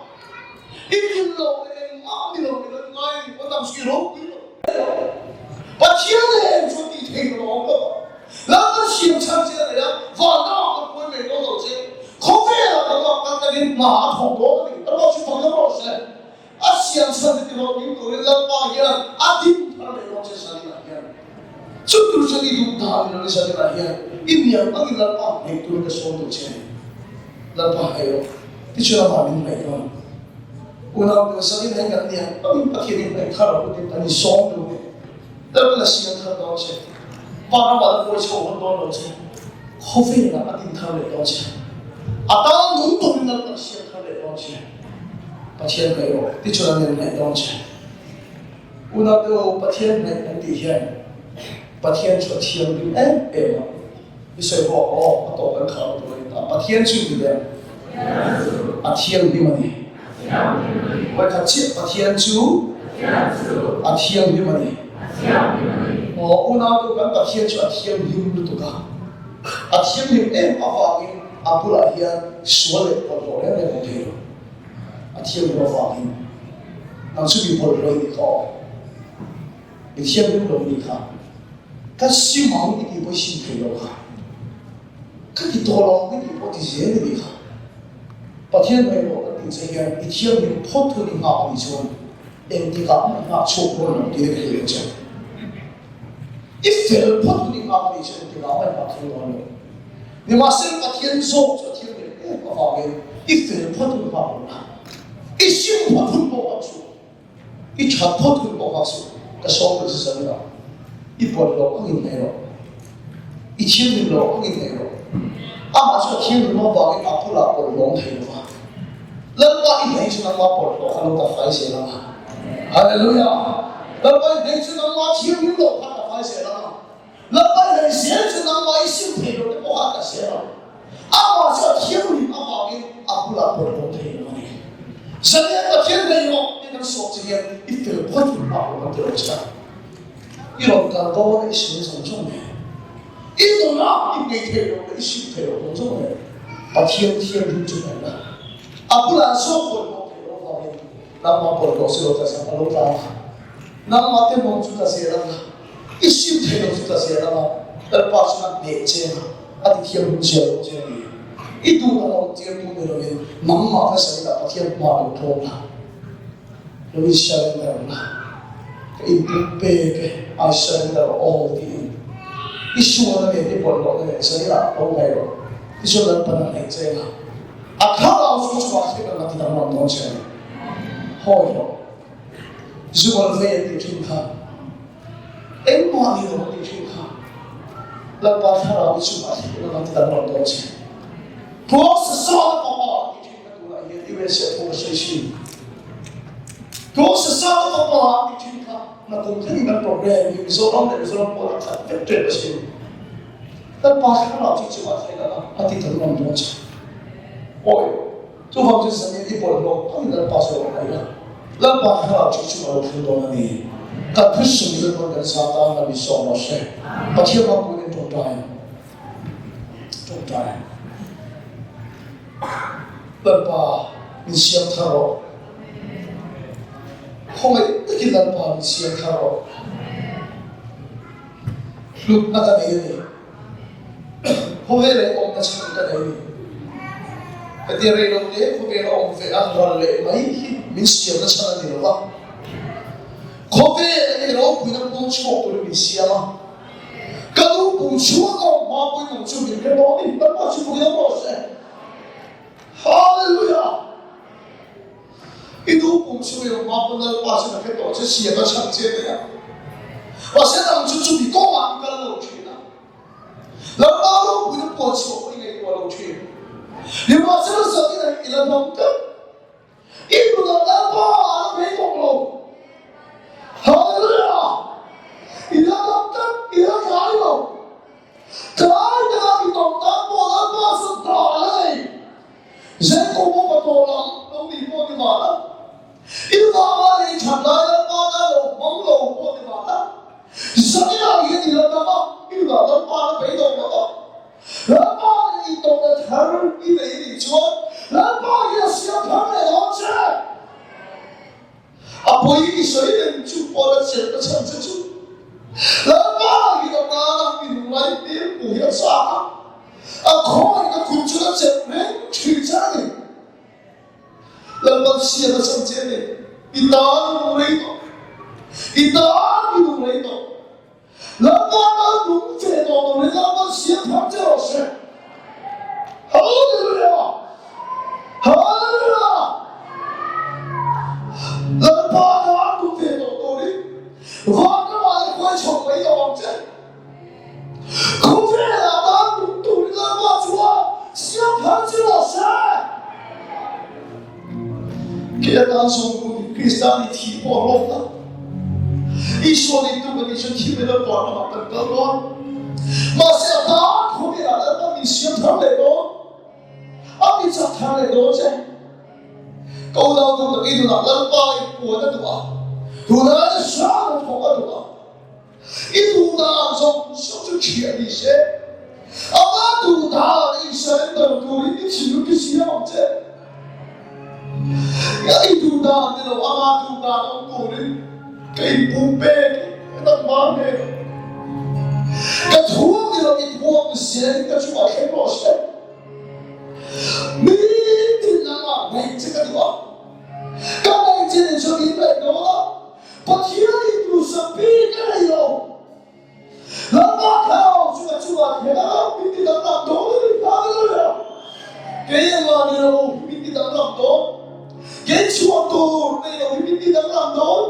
S1: i thil lo leh engmah ni lo ni lo ngai a ni, a dang chu i ropui lo. Pathian nen chu tih theih lo a awm lo va, Lalpan siam chhan che a nei a, vanram ah kan pawi mai dawn lo che, khawvelah kan lak kal takin hna a thawk dawn a ni, Lalpa chu fak lam rawh se. A siam chhan te tihawh ding turin Lalpa hian a din thar leh dawn che Zaninah hian. Chu tur chuan i duh dan ni lo ni Zaninah hian i niam angin Lalpa hnaih turin ka sawm duh che a ni. Lalpa hnaih rawh, tichuan amah min hnaih dawn. Unau te Zaninah hian kan niam angin Pathian in hnaih thar rawh tin kan insawm duh a ni. Lalpan a siam thar dawn che. Pa ramah la kawi chho hawn dawn lo che. Khawvelah a din thar leh dawn che. A tan nung turin Lalpan a siam thar leh dawn che. Pathian hnaih rawh tichuan an inhnaih dawn che. Unau te u, Pathian hnaih kan tih hian Pathian chu a thianghlim em em a, i sawi bawk aw, a tawp kan khar tur a ni ta. Pathian chu mi lem a thianghlim a ni. Vawikhat chiah Pathian chu. A thianghlim a ni. Aw, unau kan Pathian chu a thianghlim lutuk a. A thianghlim em avangin a bulah hian sual leh bawlhhlawh reng reng awm thei lo. A thianghlim avangin nang chu mi bawlhhlawh i ni kha aw. Mi thianghlim lo i ni kha. Ka sim ang i tih pawh i sim thei lo kha. Ka ti tawh lo ang i tih pawh ti zel i ni kha. Pathian ngaihtuah kan tih che hian i thianghlim phawt hun i nghak a nih chuan engtikah mah i nghak chhuak dawn lo tih ka hrilh ang che. I fel phawt hun i nghak a nih chuan engtikah mah i nghak thei dawn lo. Nimahsela Pathian zawk chu a thianghlim em avangin i fel phawt hun nghak lo la, i sim phawt hun pawh nghak suh. I that phawt hun pawh nghak suh, ka sawm duh che zan ila, i buat loh angin nei rawh, i thianghlim loh angin nei rawh. Amah chu a thianghlim avangin a bulah bawlhhlawm thei lo va, Lalpa i hnei chu nangma bawlhhlawh kha lo ta fai zel ang a. Hallelujah! Lalpa i hnei chu nangma thianghlim loh kha ta fai zel ang a. Lalpa i hnei zel chu nangma i sim thei lo te pawh kha ta zel ang. Amah chu a thianghlim avangin a bulah bawlhhlawh thei lo a ni. Zanian Pathian nei rawh tih kan sawm che hian i fel phawt hun hma pawh kan ti lo che a. I rawn kal dawn a i sim zawng zawng nen, i nuna i nei thei lo leh i sim thei lo zawng zawng nen Pathian thianghlim chu hnaih la. A bulah zawk bawlhhlawh thei lo avangin nangmah bawlhhlawh si lo tla zam a lo tla ang a, nangmah te mawng chu tla zel ang a. I sim thei lo chu ta zel ang a, Lalpa chuan a hneh che a, a ti thianghlim zel lo che a ni. I duh ang awm tir tu ni lovin nangmah kha sawilah Pathian hma lo tlawm la, lo in surrender la, ka inpum pek e, I surrender all tiin i sualna nen i bawlhhlawhna nen sawilah lo ngaih rawh. Tichuan Lalpan a hneh che a, a thlarau chu chhuah thei ang a ti danglam dawn che a ni. Hawi rawh. Zual vei an tih thin kha, engmah ni lo an tih thin kha, Lalpa thlarau i chungah thih na kan ti danglam dawn che. Tuangsa sala fapa an tih thin kha tunah hian USA pawh ka sawi thin. Tuangsa sala fapa an tih thin kha nakum thlengin kan program hi Mizoram leh Mizoram pawn a khat vek tep asin. Lalpa thlarau chu i chungah thih na a ti danglam dawn che. Awi. Chuvang chu zanin i bawlhhlawh phawt in Lalpa chu a rawn ngaih a, Lalpa thlarau chu i chungah a lo thleng dawn a ni. Kan thusawi Lalpa'n kan zah tan a mi sawm rawh se. Pathian hma puin in tawngtai tawngtai. Lalpa min siam thar rawh. Khawngaih takin Lalpa min siam thar rawh. Hlutna ka nei a ni. Khawvel ah awmna chhan ka nei ni. Hetia rei lo te khawvel a awm ve a ral leh mai hi min siamna chhan a ni lo va. Khawvel ah hi ropuina pung chhuak turin min siam a. Ka nu pum chhuak a awm hma pawhin nang chu min hre dawn ni. Lalpa chu pui lo rawh se. Hallelujah! I nu pum chhung i awm hma pawn Lalpa chuan a hre tawh che, siam a chhan che mai a. Mahse nang chu chumi kawngah i kal lo thin a. Lalpa ropuina puan chhuah pawh i ngaihtuah lo thin. Nimahsela zanin ah i la hnam tlat. I nunah Lalpa a la phei tawh lo. Hallelujah! I la hnam tlat, i la tlai lo. Tlai takah i tawng tan pawh Lalpa chuan hna a la nei. Zenko pawh ka tawh lam lo ni pawh ni mah la, i vang a lei that lai Lalpa tan lo hmang lo pawh ni mah la, zaninah hian i la dam a, i nunah Lalpa na beidawng lo va, Lalpa nen intawhna thar i nei a nih chuan Lalpa hian a siam thar leh dawn che. A pawi i sawi reng chu pawh la chelh ka chhan che chu. Lalpa hi ka tana i nunglai hmel hmuh hi a chak a, a khawngaih ka kut chu la chelh reng thin che a ni. Lalpan siam a chhan che a ni. I tan i nung rei tawh. I tan i nung rei tawh. Lalpa tan nung ve tawh turin Lalpan siam thar che rawh se. Hallelujah! Hallelujah! Lalpa tan nung ve tawh turin van ramah le khuai chho mai lo ang che. Khawvelah tan nung turin Lalpa chuan siam thar che rawh se. Khi atan sawmkun Krista nih thi pawh a hlawk ta. Isua nih tu kan nih cun thi men a puan lamah kan kal tawn. Mahse a tan khawvel ah Lalpa min siam thar leh dawn. A mi chak thar leh dawn che. Ka unau duh tak i nunah Lalpa i puan a duh a. Tuna nasa na thawk a duh a, i duhdan zawng zawng chu ṭhiah ni se, ama duhdan i surrender turin i thinlung i siam ang che. I duhdan ni lo, ama duhdan awm turin ka inpumpek i nangmah hnenah. Ka thuam ni lo, i thuam zelin ka chungah thleng rawh se. Nitin nangmah hnaih che ka duh a. Ka ngaih che nen chuan min ngaih dawn a, Pathian in duhsak bik a nei lo. Lalpa thlarau chu ka chungah thleng a, min ti danglam dawn a ni. Hallelujah! Kei engmah ni lo min ti danglam dawn. Kei chhuah tur nei lo hi min ti danglam dawn.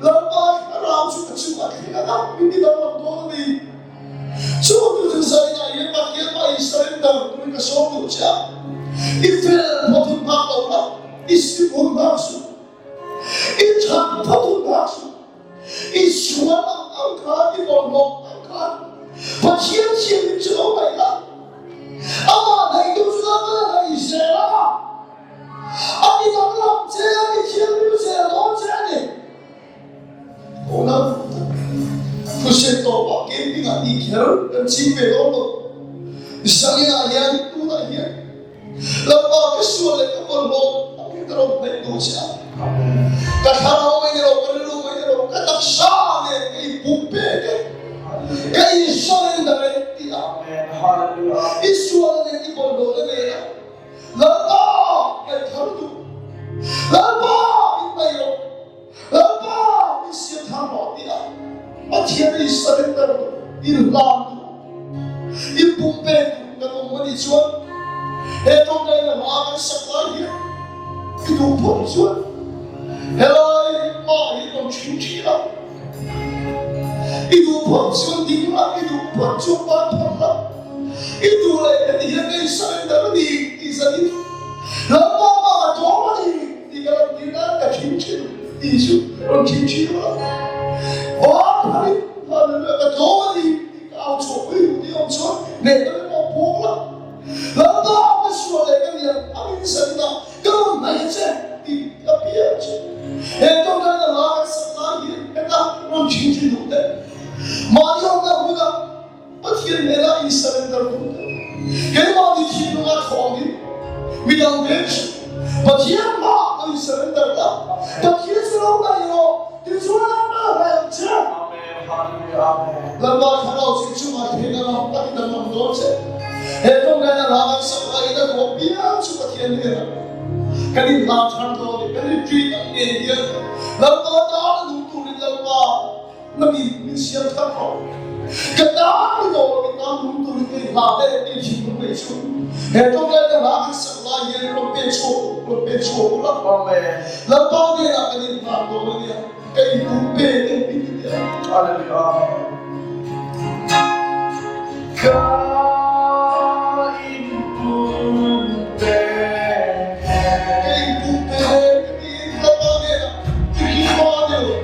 S1: Lalpa thlarau chu ka chungah thleng a, min ti danglam dawn a ni. Chu tu chu zainah hian Pathian mah in surrender turin ka sawm duh che a, i fel phawt hun nghak lo la, i sim hun nghak suh, i that phawt hun nghak suh, i sual ang ang khan, i bawlhhlawh ang khan Pathian thianghlim chu lo ngaih la, amah hnaihtu chu Lalpa hnaih zel a, a ti danglam che a, mi thianghlim zel dawn che a ni. Unau Thuhriat tawpah camping ah tih kher kan ching ve dawn lo. Zaninah hian tunah hian Lalpa ka sual leh ka bawlhhlawh ang hi ka rawn hnaih duh che a. Ka thlarau mai ni lo, ka rilru mai ni lo, ka taksa nen ka inpum pek e. Ka insurrender e tih a. I sualna nen i bawlhhlawhna nen a. Lalpa ngaihthar duh. Lalpa min hnaih rawh. Lalpa min siam thar rawh tih a Pathian i surrender duh, i hlan duh, i pumpek duh kan awm a nih chuan he tawngtaina hla kan sak lai hian i duh phawt chuan helai mah hi rawn ṭhin ṭhin a, i duh phawt chuan ding la, i duh phawt chuan ban phawt la, i duh leh heti hian ka in surrender a ni tih zanin Lalpa mah a tlawm a ni. Ti ka lo tir nan ka thin thin ti chu rawn thin thin ula. Van pharin hallelujah ka tlawm a ni ti ka au chhuah pui duh ti awm chuan hneh ka rim awm phawng la. Lalpa ka sual leh ka lian a min zanin a ka rawn hnaih che ti ka piang che. He tawngtaina hla kan sak lai hian heta rawn thin thin duh teh. Mahni awmna hmunah Pathian hnenah in surrender duh teh. Keimahni thinlunga thawngin midang ven suh. Pathian hmaah lo in surrender la, Pathian chu lo ngaih rawh, tichuan an mal hlai ang che. Lalpa thlarau chu i chungah thei na lam a ti danglam dawn che. He tawngtaina hla kan sak laiin a duah piang chu Pathian hnenah kan inhlan thar dawn i kan retreat ang ngei hian Lalpa tan a duh turin Lalpa Na mi min siam thar rawh. Ka tan ni tawh lo, i tan lung turin ka inhla hle tih thinlung nei chu. He tawngtaina hla kan sak lai hian rawn pen chhuak u, rawn pen chhuak u la. Lalpa hnenah kan inhlan dawn a nia, ka inpum pek e min ti teh ang.
S2: Hallelujah. Ka inpum pek e.
S1: Ka inpum pek e tiin Lalpa hnenah i hlim a ni lo.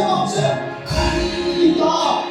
S1: siam ang che i ta.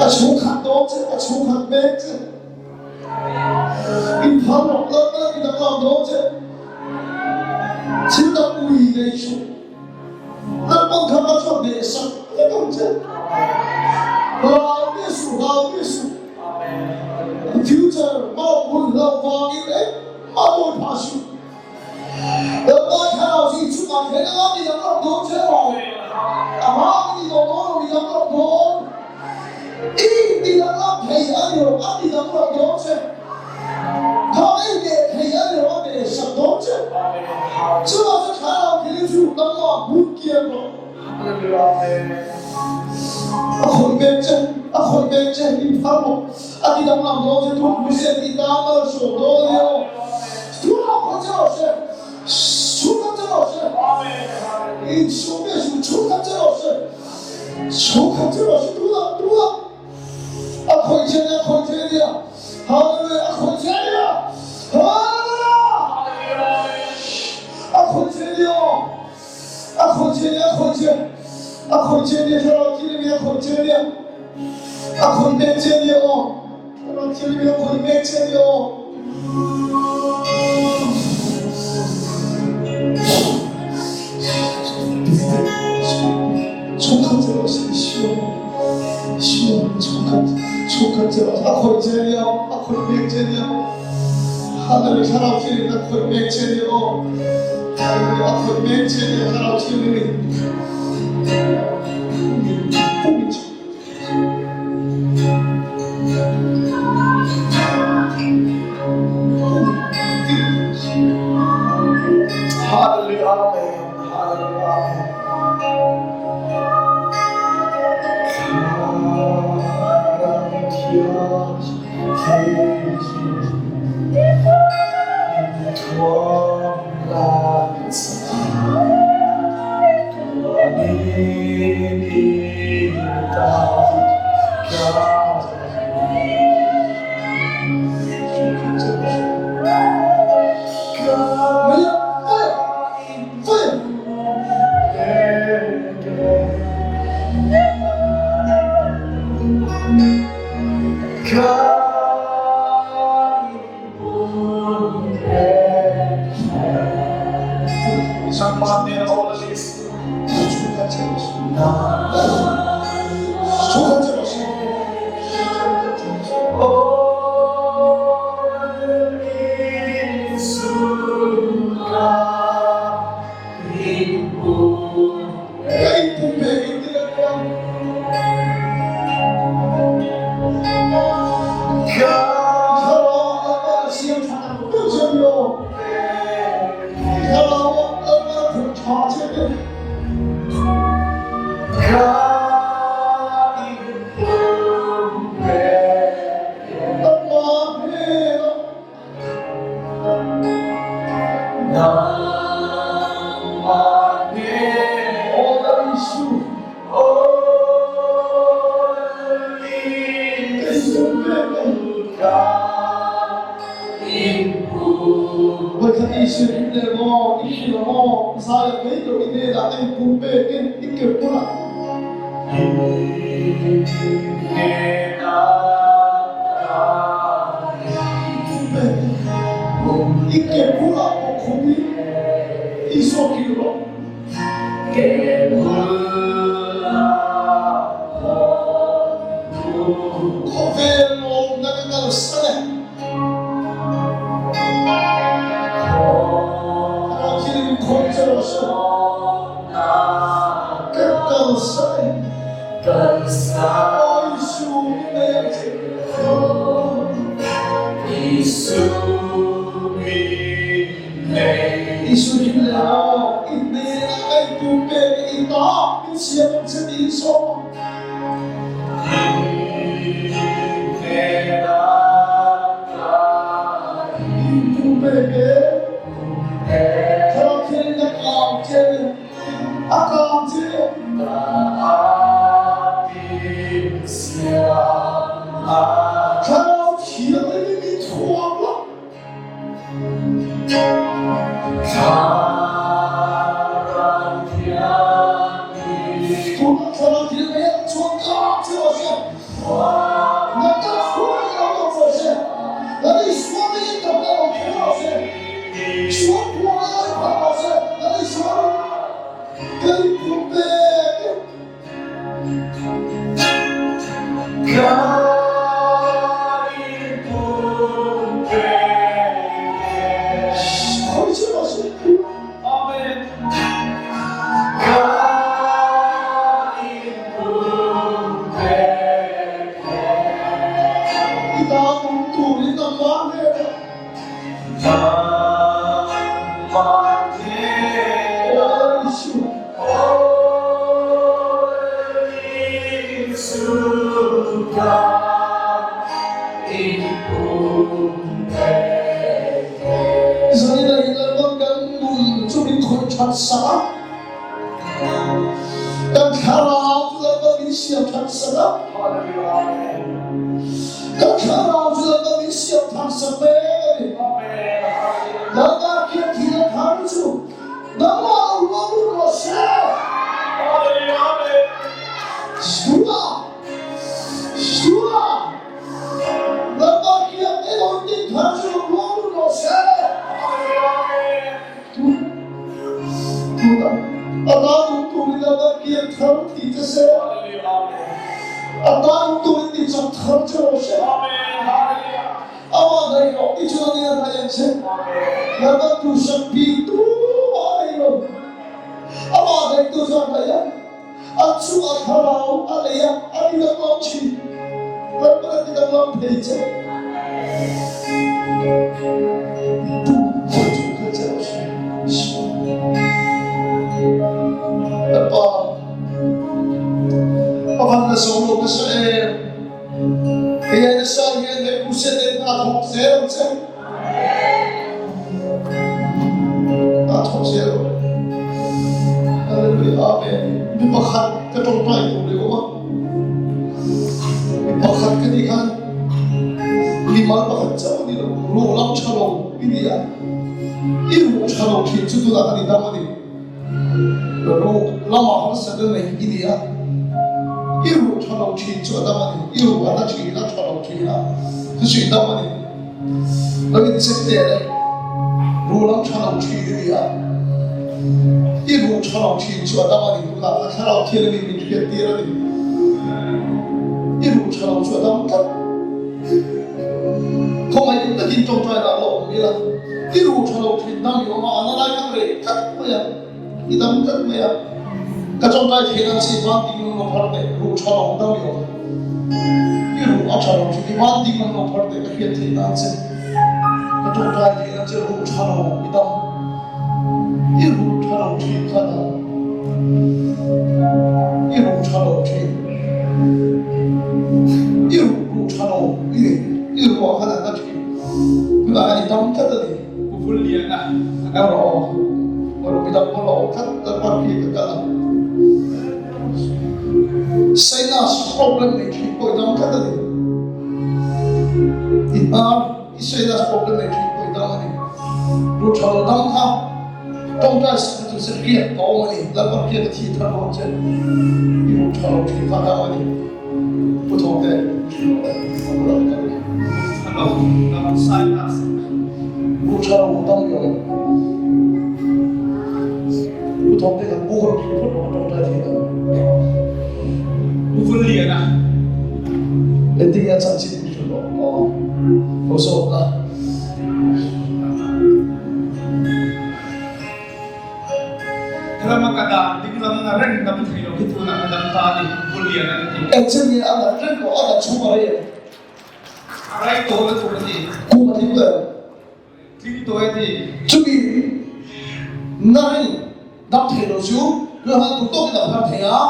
S1: A chhungkhat dawn che, a chhungkhat mek che. In phal rawh, Lalpan in danglam dawn che. Thil dang ui nei suh. Lalpan kha a chuan hnehsak vek ang che. I tidanglam thei a ni lo, a tidang lo dawn che. Tha i deh thei a ni lo, a deh sak dawn che. Chuvang chu thlarau thil chu nangmah hmun kian rawh. A khawih mek che, a khawih mek che, in phar maw? A tidanglam dawn che, thupui sen i tan a la sawm dawn a ni aw. Tunah khawih che rawh se, chhungkhat che rawh se, insum nge su chhungkhat che rawh se. Chhungkhat chu rawh se tunah tunah a khawih che nia khawih che nia Hallelujah a khawih che nia Hallelujah a khawih che nia a khawih che nia a khawih che a khawih che nia thlarau thianghlim a khawih che nia a khawih mek che nia aw thlarau thianghlim a khawih mek che nia aw
S2: Hallelujah Amen Hallelujah Amen
S1: Zanina hi Lalpan kan nun chu min khawih that sak a, kan thlarau chu Lalpan min siam that sak a, kan thlarau chu Lalpan min siam thar sak mek a ni. Lalpa khian thil a thar chu nangmah lo rual lut rawh se. Sua! Sua! Lalpa khian emaw tin thar chu lo rual lut rawh se. Tunah a tan um turin Lalpa khian thar ti che se. A tan um turin ti chak thar che rawh se. Amah ngaih rawh ti chuan nia ngaih ang che. Lalpa duhsak bik tumah a nei lo. Amah ngaihtu chuan ngaih a, a chungah thlarau a nei a, a ti danglam thin. Lalpan a ti danglam thei che. Duh chu kha che rawh se. Lalpa, a van la zo lo nasa em. Hei ai nasa hian he crusade in a thawk zel ang che. A thawk zel ang. Hallelujah. Amen. Mi pakhat ka tawngtai tur leh awm a. Mi pakhat ka nih khan mi mal pakhat chauh a ni lo. Ruh lam tha lo i ni a. I ruh tha lo thin chu tunah ka ni dam a ni. Ruh lamah harsatna nei i ni a, i ruh tha lo thin chu a dam a ni. I ruh a na thin a, tha lo thin a, chu chu i dam a ni. Lo incheck teh le, ruh lam tha lo thin i ni a, i ruh tha lo thin chu a dam a ni. Tunah kha thlarau thian a mi min hriat tir a ni. I ruh tha lo chu a dam tlat. Khawngaih takin tawngtai dah lo awm ila, i ruh tha lo thin dam i awm a, a na lai kha reh tlat mai a, i dam tlat mai a. Ka tawngtai theih nan che i van ding lam lo phar teh, ruh tha lo dam i awm. I ruh a tha lo thin, i van ding lam lo phar teh ka hriat theih nan che. Ka tawngtai theih nan che ruh tha lo i dam. I ruh tha lo thin kha dam. I ruh tha lo thin. I ruh ruh tha lo i ni. I ruah khan an la thin. Tunah khan i dam tlat a ni.
S3: Pu Vulliana a
S1: dam rawh aw. Ka ruh i dam pawh la awm tlat tlat par khi ka kal a. Sinus problem nei thin pawh i dam tlat a ni. I hnar i sinus problem nei thin pawh i dam a ni. Ruh tha lo dam kha tawngtai sak na chu riak ka awm a ni. Lalpa riak a thi thar dawn che. I ruh tha lo thin kha dam a ni. Pu Thawngte, a bulah ka kal a ni.
S3: Tha lo dam sinus.
S1: Ruh tha lo dam i awm. Pu Thawngte kan pu kha phir phawt rawh a tawngtai thei lo.
S3: Pu Vulliana.
S1: Engtin nge a chanchin min hrilh rawh aw. Lo zawt la.
S3: Rama ka dan ding lam na reng dam thei lo hi tunah ka dam ta a ni, Vulliana an ti.
S1: Engtin nge a nat reng rawh a nat chhung a rei em?
S3: A rei tawh lutuk a ti.
S1: Kum a tling tawh em?
S3: Tling tawh e ti.
S1: Chumi na ring dam thei lo chu Johan duh tawkin a phar thei a,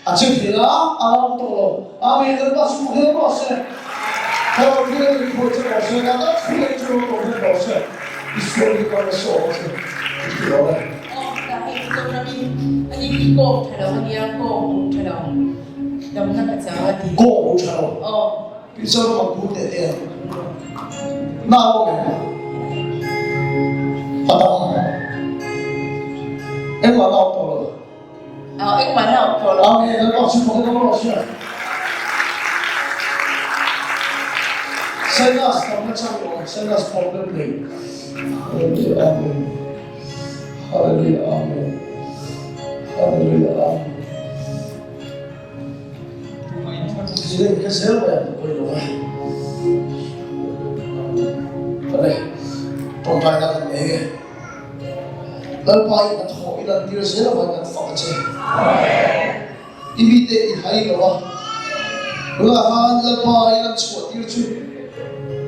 S1: a che thei a, a ram tawh lo. Amen, Lalpa chu hmuh hle rawh se. Thlarau Thianghlim in khawi che rawh se, natna thu leh chu ro tawh hlen rawh se. Isual hi kal nasa awm a che, i ti lo e.
S4: Aw, tah hei Mizoram in a ni hi kawng tha lo a nia, kawng hmuh tha lo, damna ka chang a ti.
S1: Kawng hmuh tha lo.
S4: Aw.
S1: Mizoram a pu teh teh ang. Na awm em? A dang. Engmah na awm tawh lo.
S4: Aw, engmah na awm tawh lo.
S1: Amen. Lalpa chu fak in awm rawh se. Sinus tam na chang awm. Sinus problem nei. Hallelujah. Amen. Hallelujah. Amen. Hallelujah. Amen. Zileng ka zel mai ang pawi lo a. Tale, tawngtai na kan nei e. Lalpa i hnathawh i lantir zel avangin kan fak a che. I mite i hai lo a. Tunah khan Lalpa i lan chhuah tir chu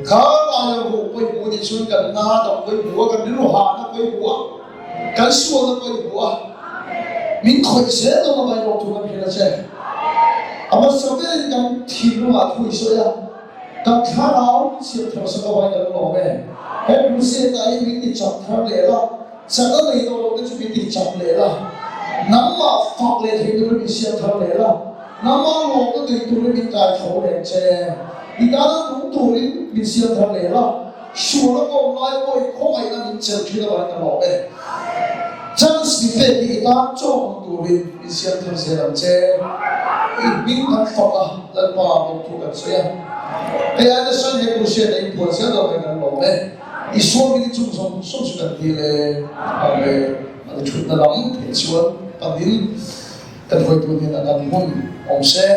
S1: kha laia ruh pawi hmu nih chuan kan na dam pawi hmu a, kan rilru hahna pawi hmu a. Kan sualna pawh i hmu a, min khawih zel dawn avangin rawng thu kan hrilh a che. hmasa berin kan thinlungah thu i sawi a, kan thlarau min siam thar sak avangin kan lawm e. He crusade ah hian min ti chak thar leh la, chakna nei tawh lo te chu min ti chak leh la, nangmah fak leh theih turin min siam thar leh la, nangmah lawmna nei turin min kai tho reng che. I tana nung turin min siam thar leh la. Sual a kawm lai pawh i khawngaihna min chelh thin avangin ka lawm e. Chance min pek hi i tan chaw hmu turin min siam thar zel ang che. I hming kan fak a, Lalpa bawk thu kan sawi a. Hei aia nasa in he crusade a inphuan zel dawn hian kan lawm e. Isua hmingin chung zawng zawng chu kan dil e. Amen. An thutna lam theih chuan panin kan hawitu hnenah kan hun awm se.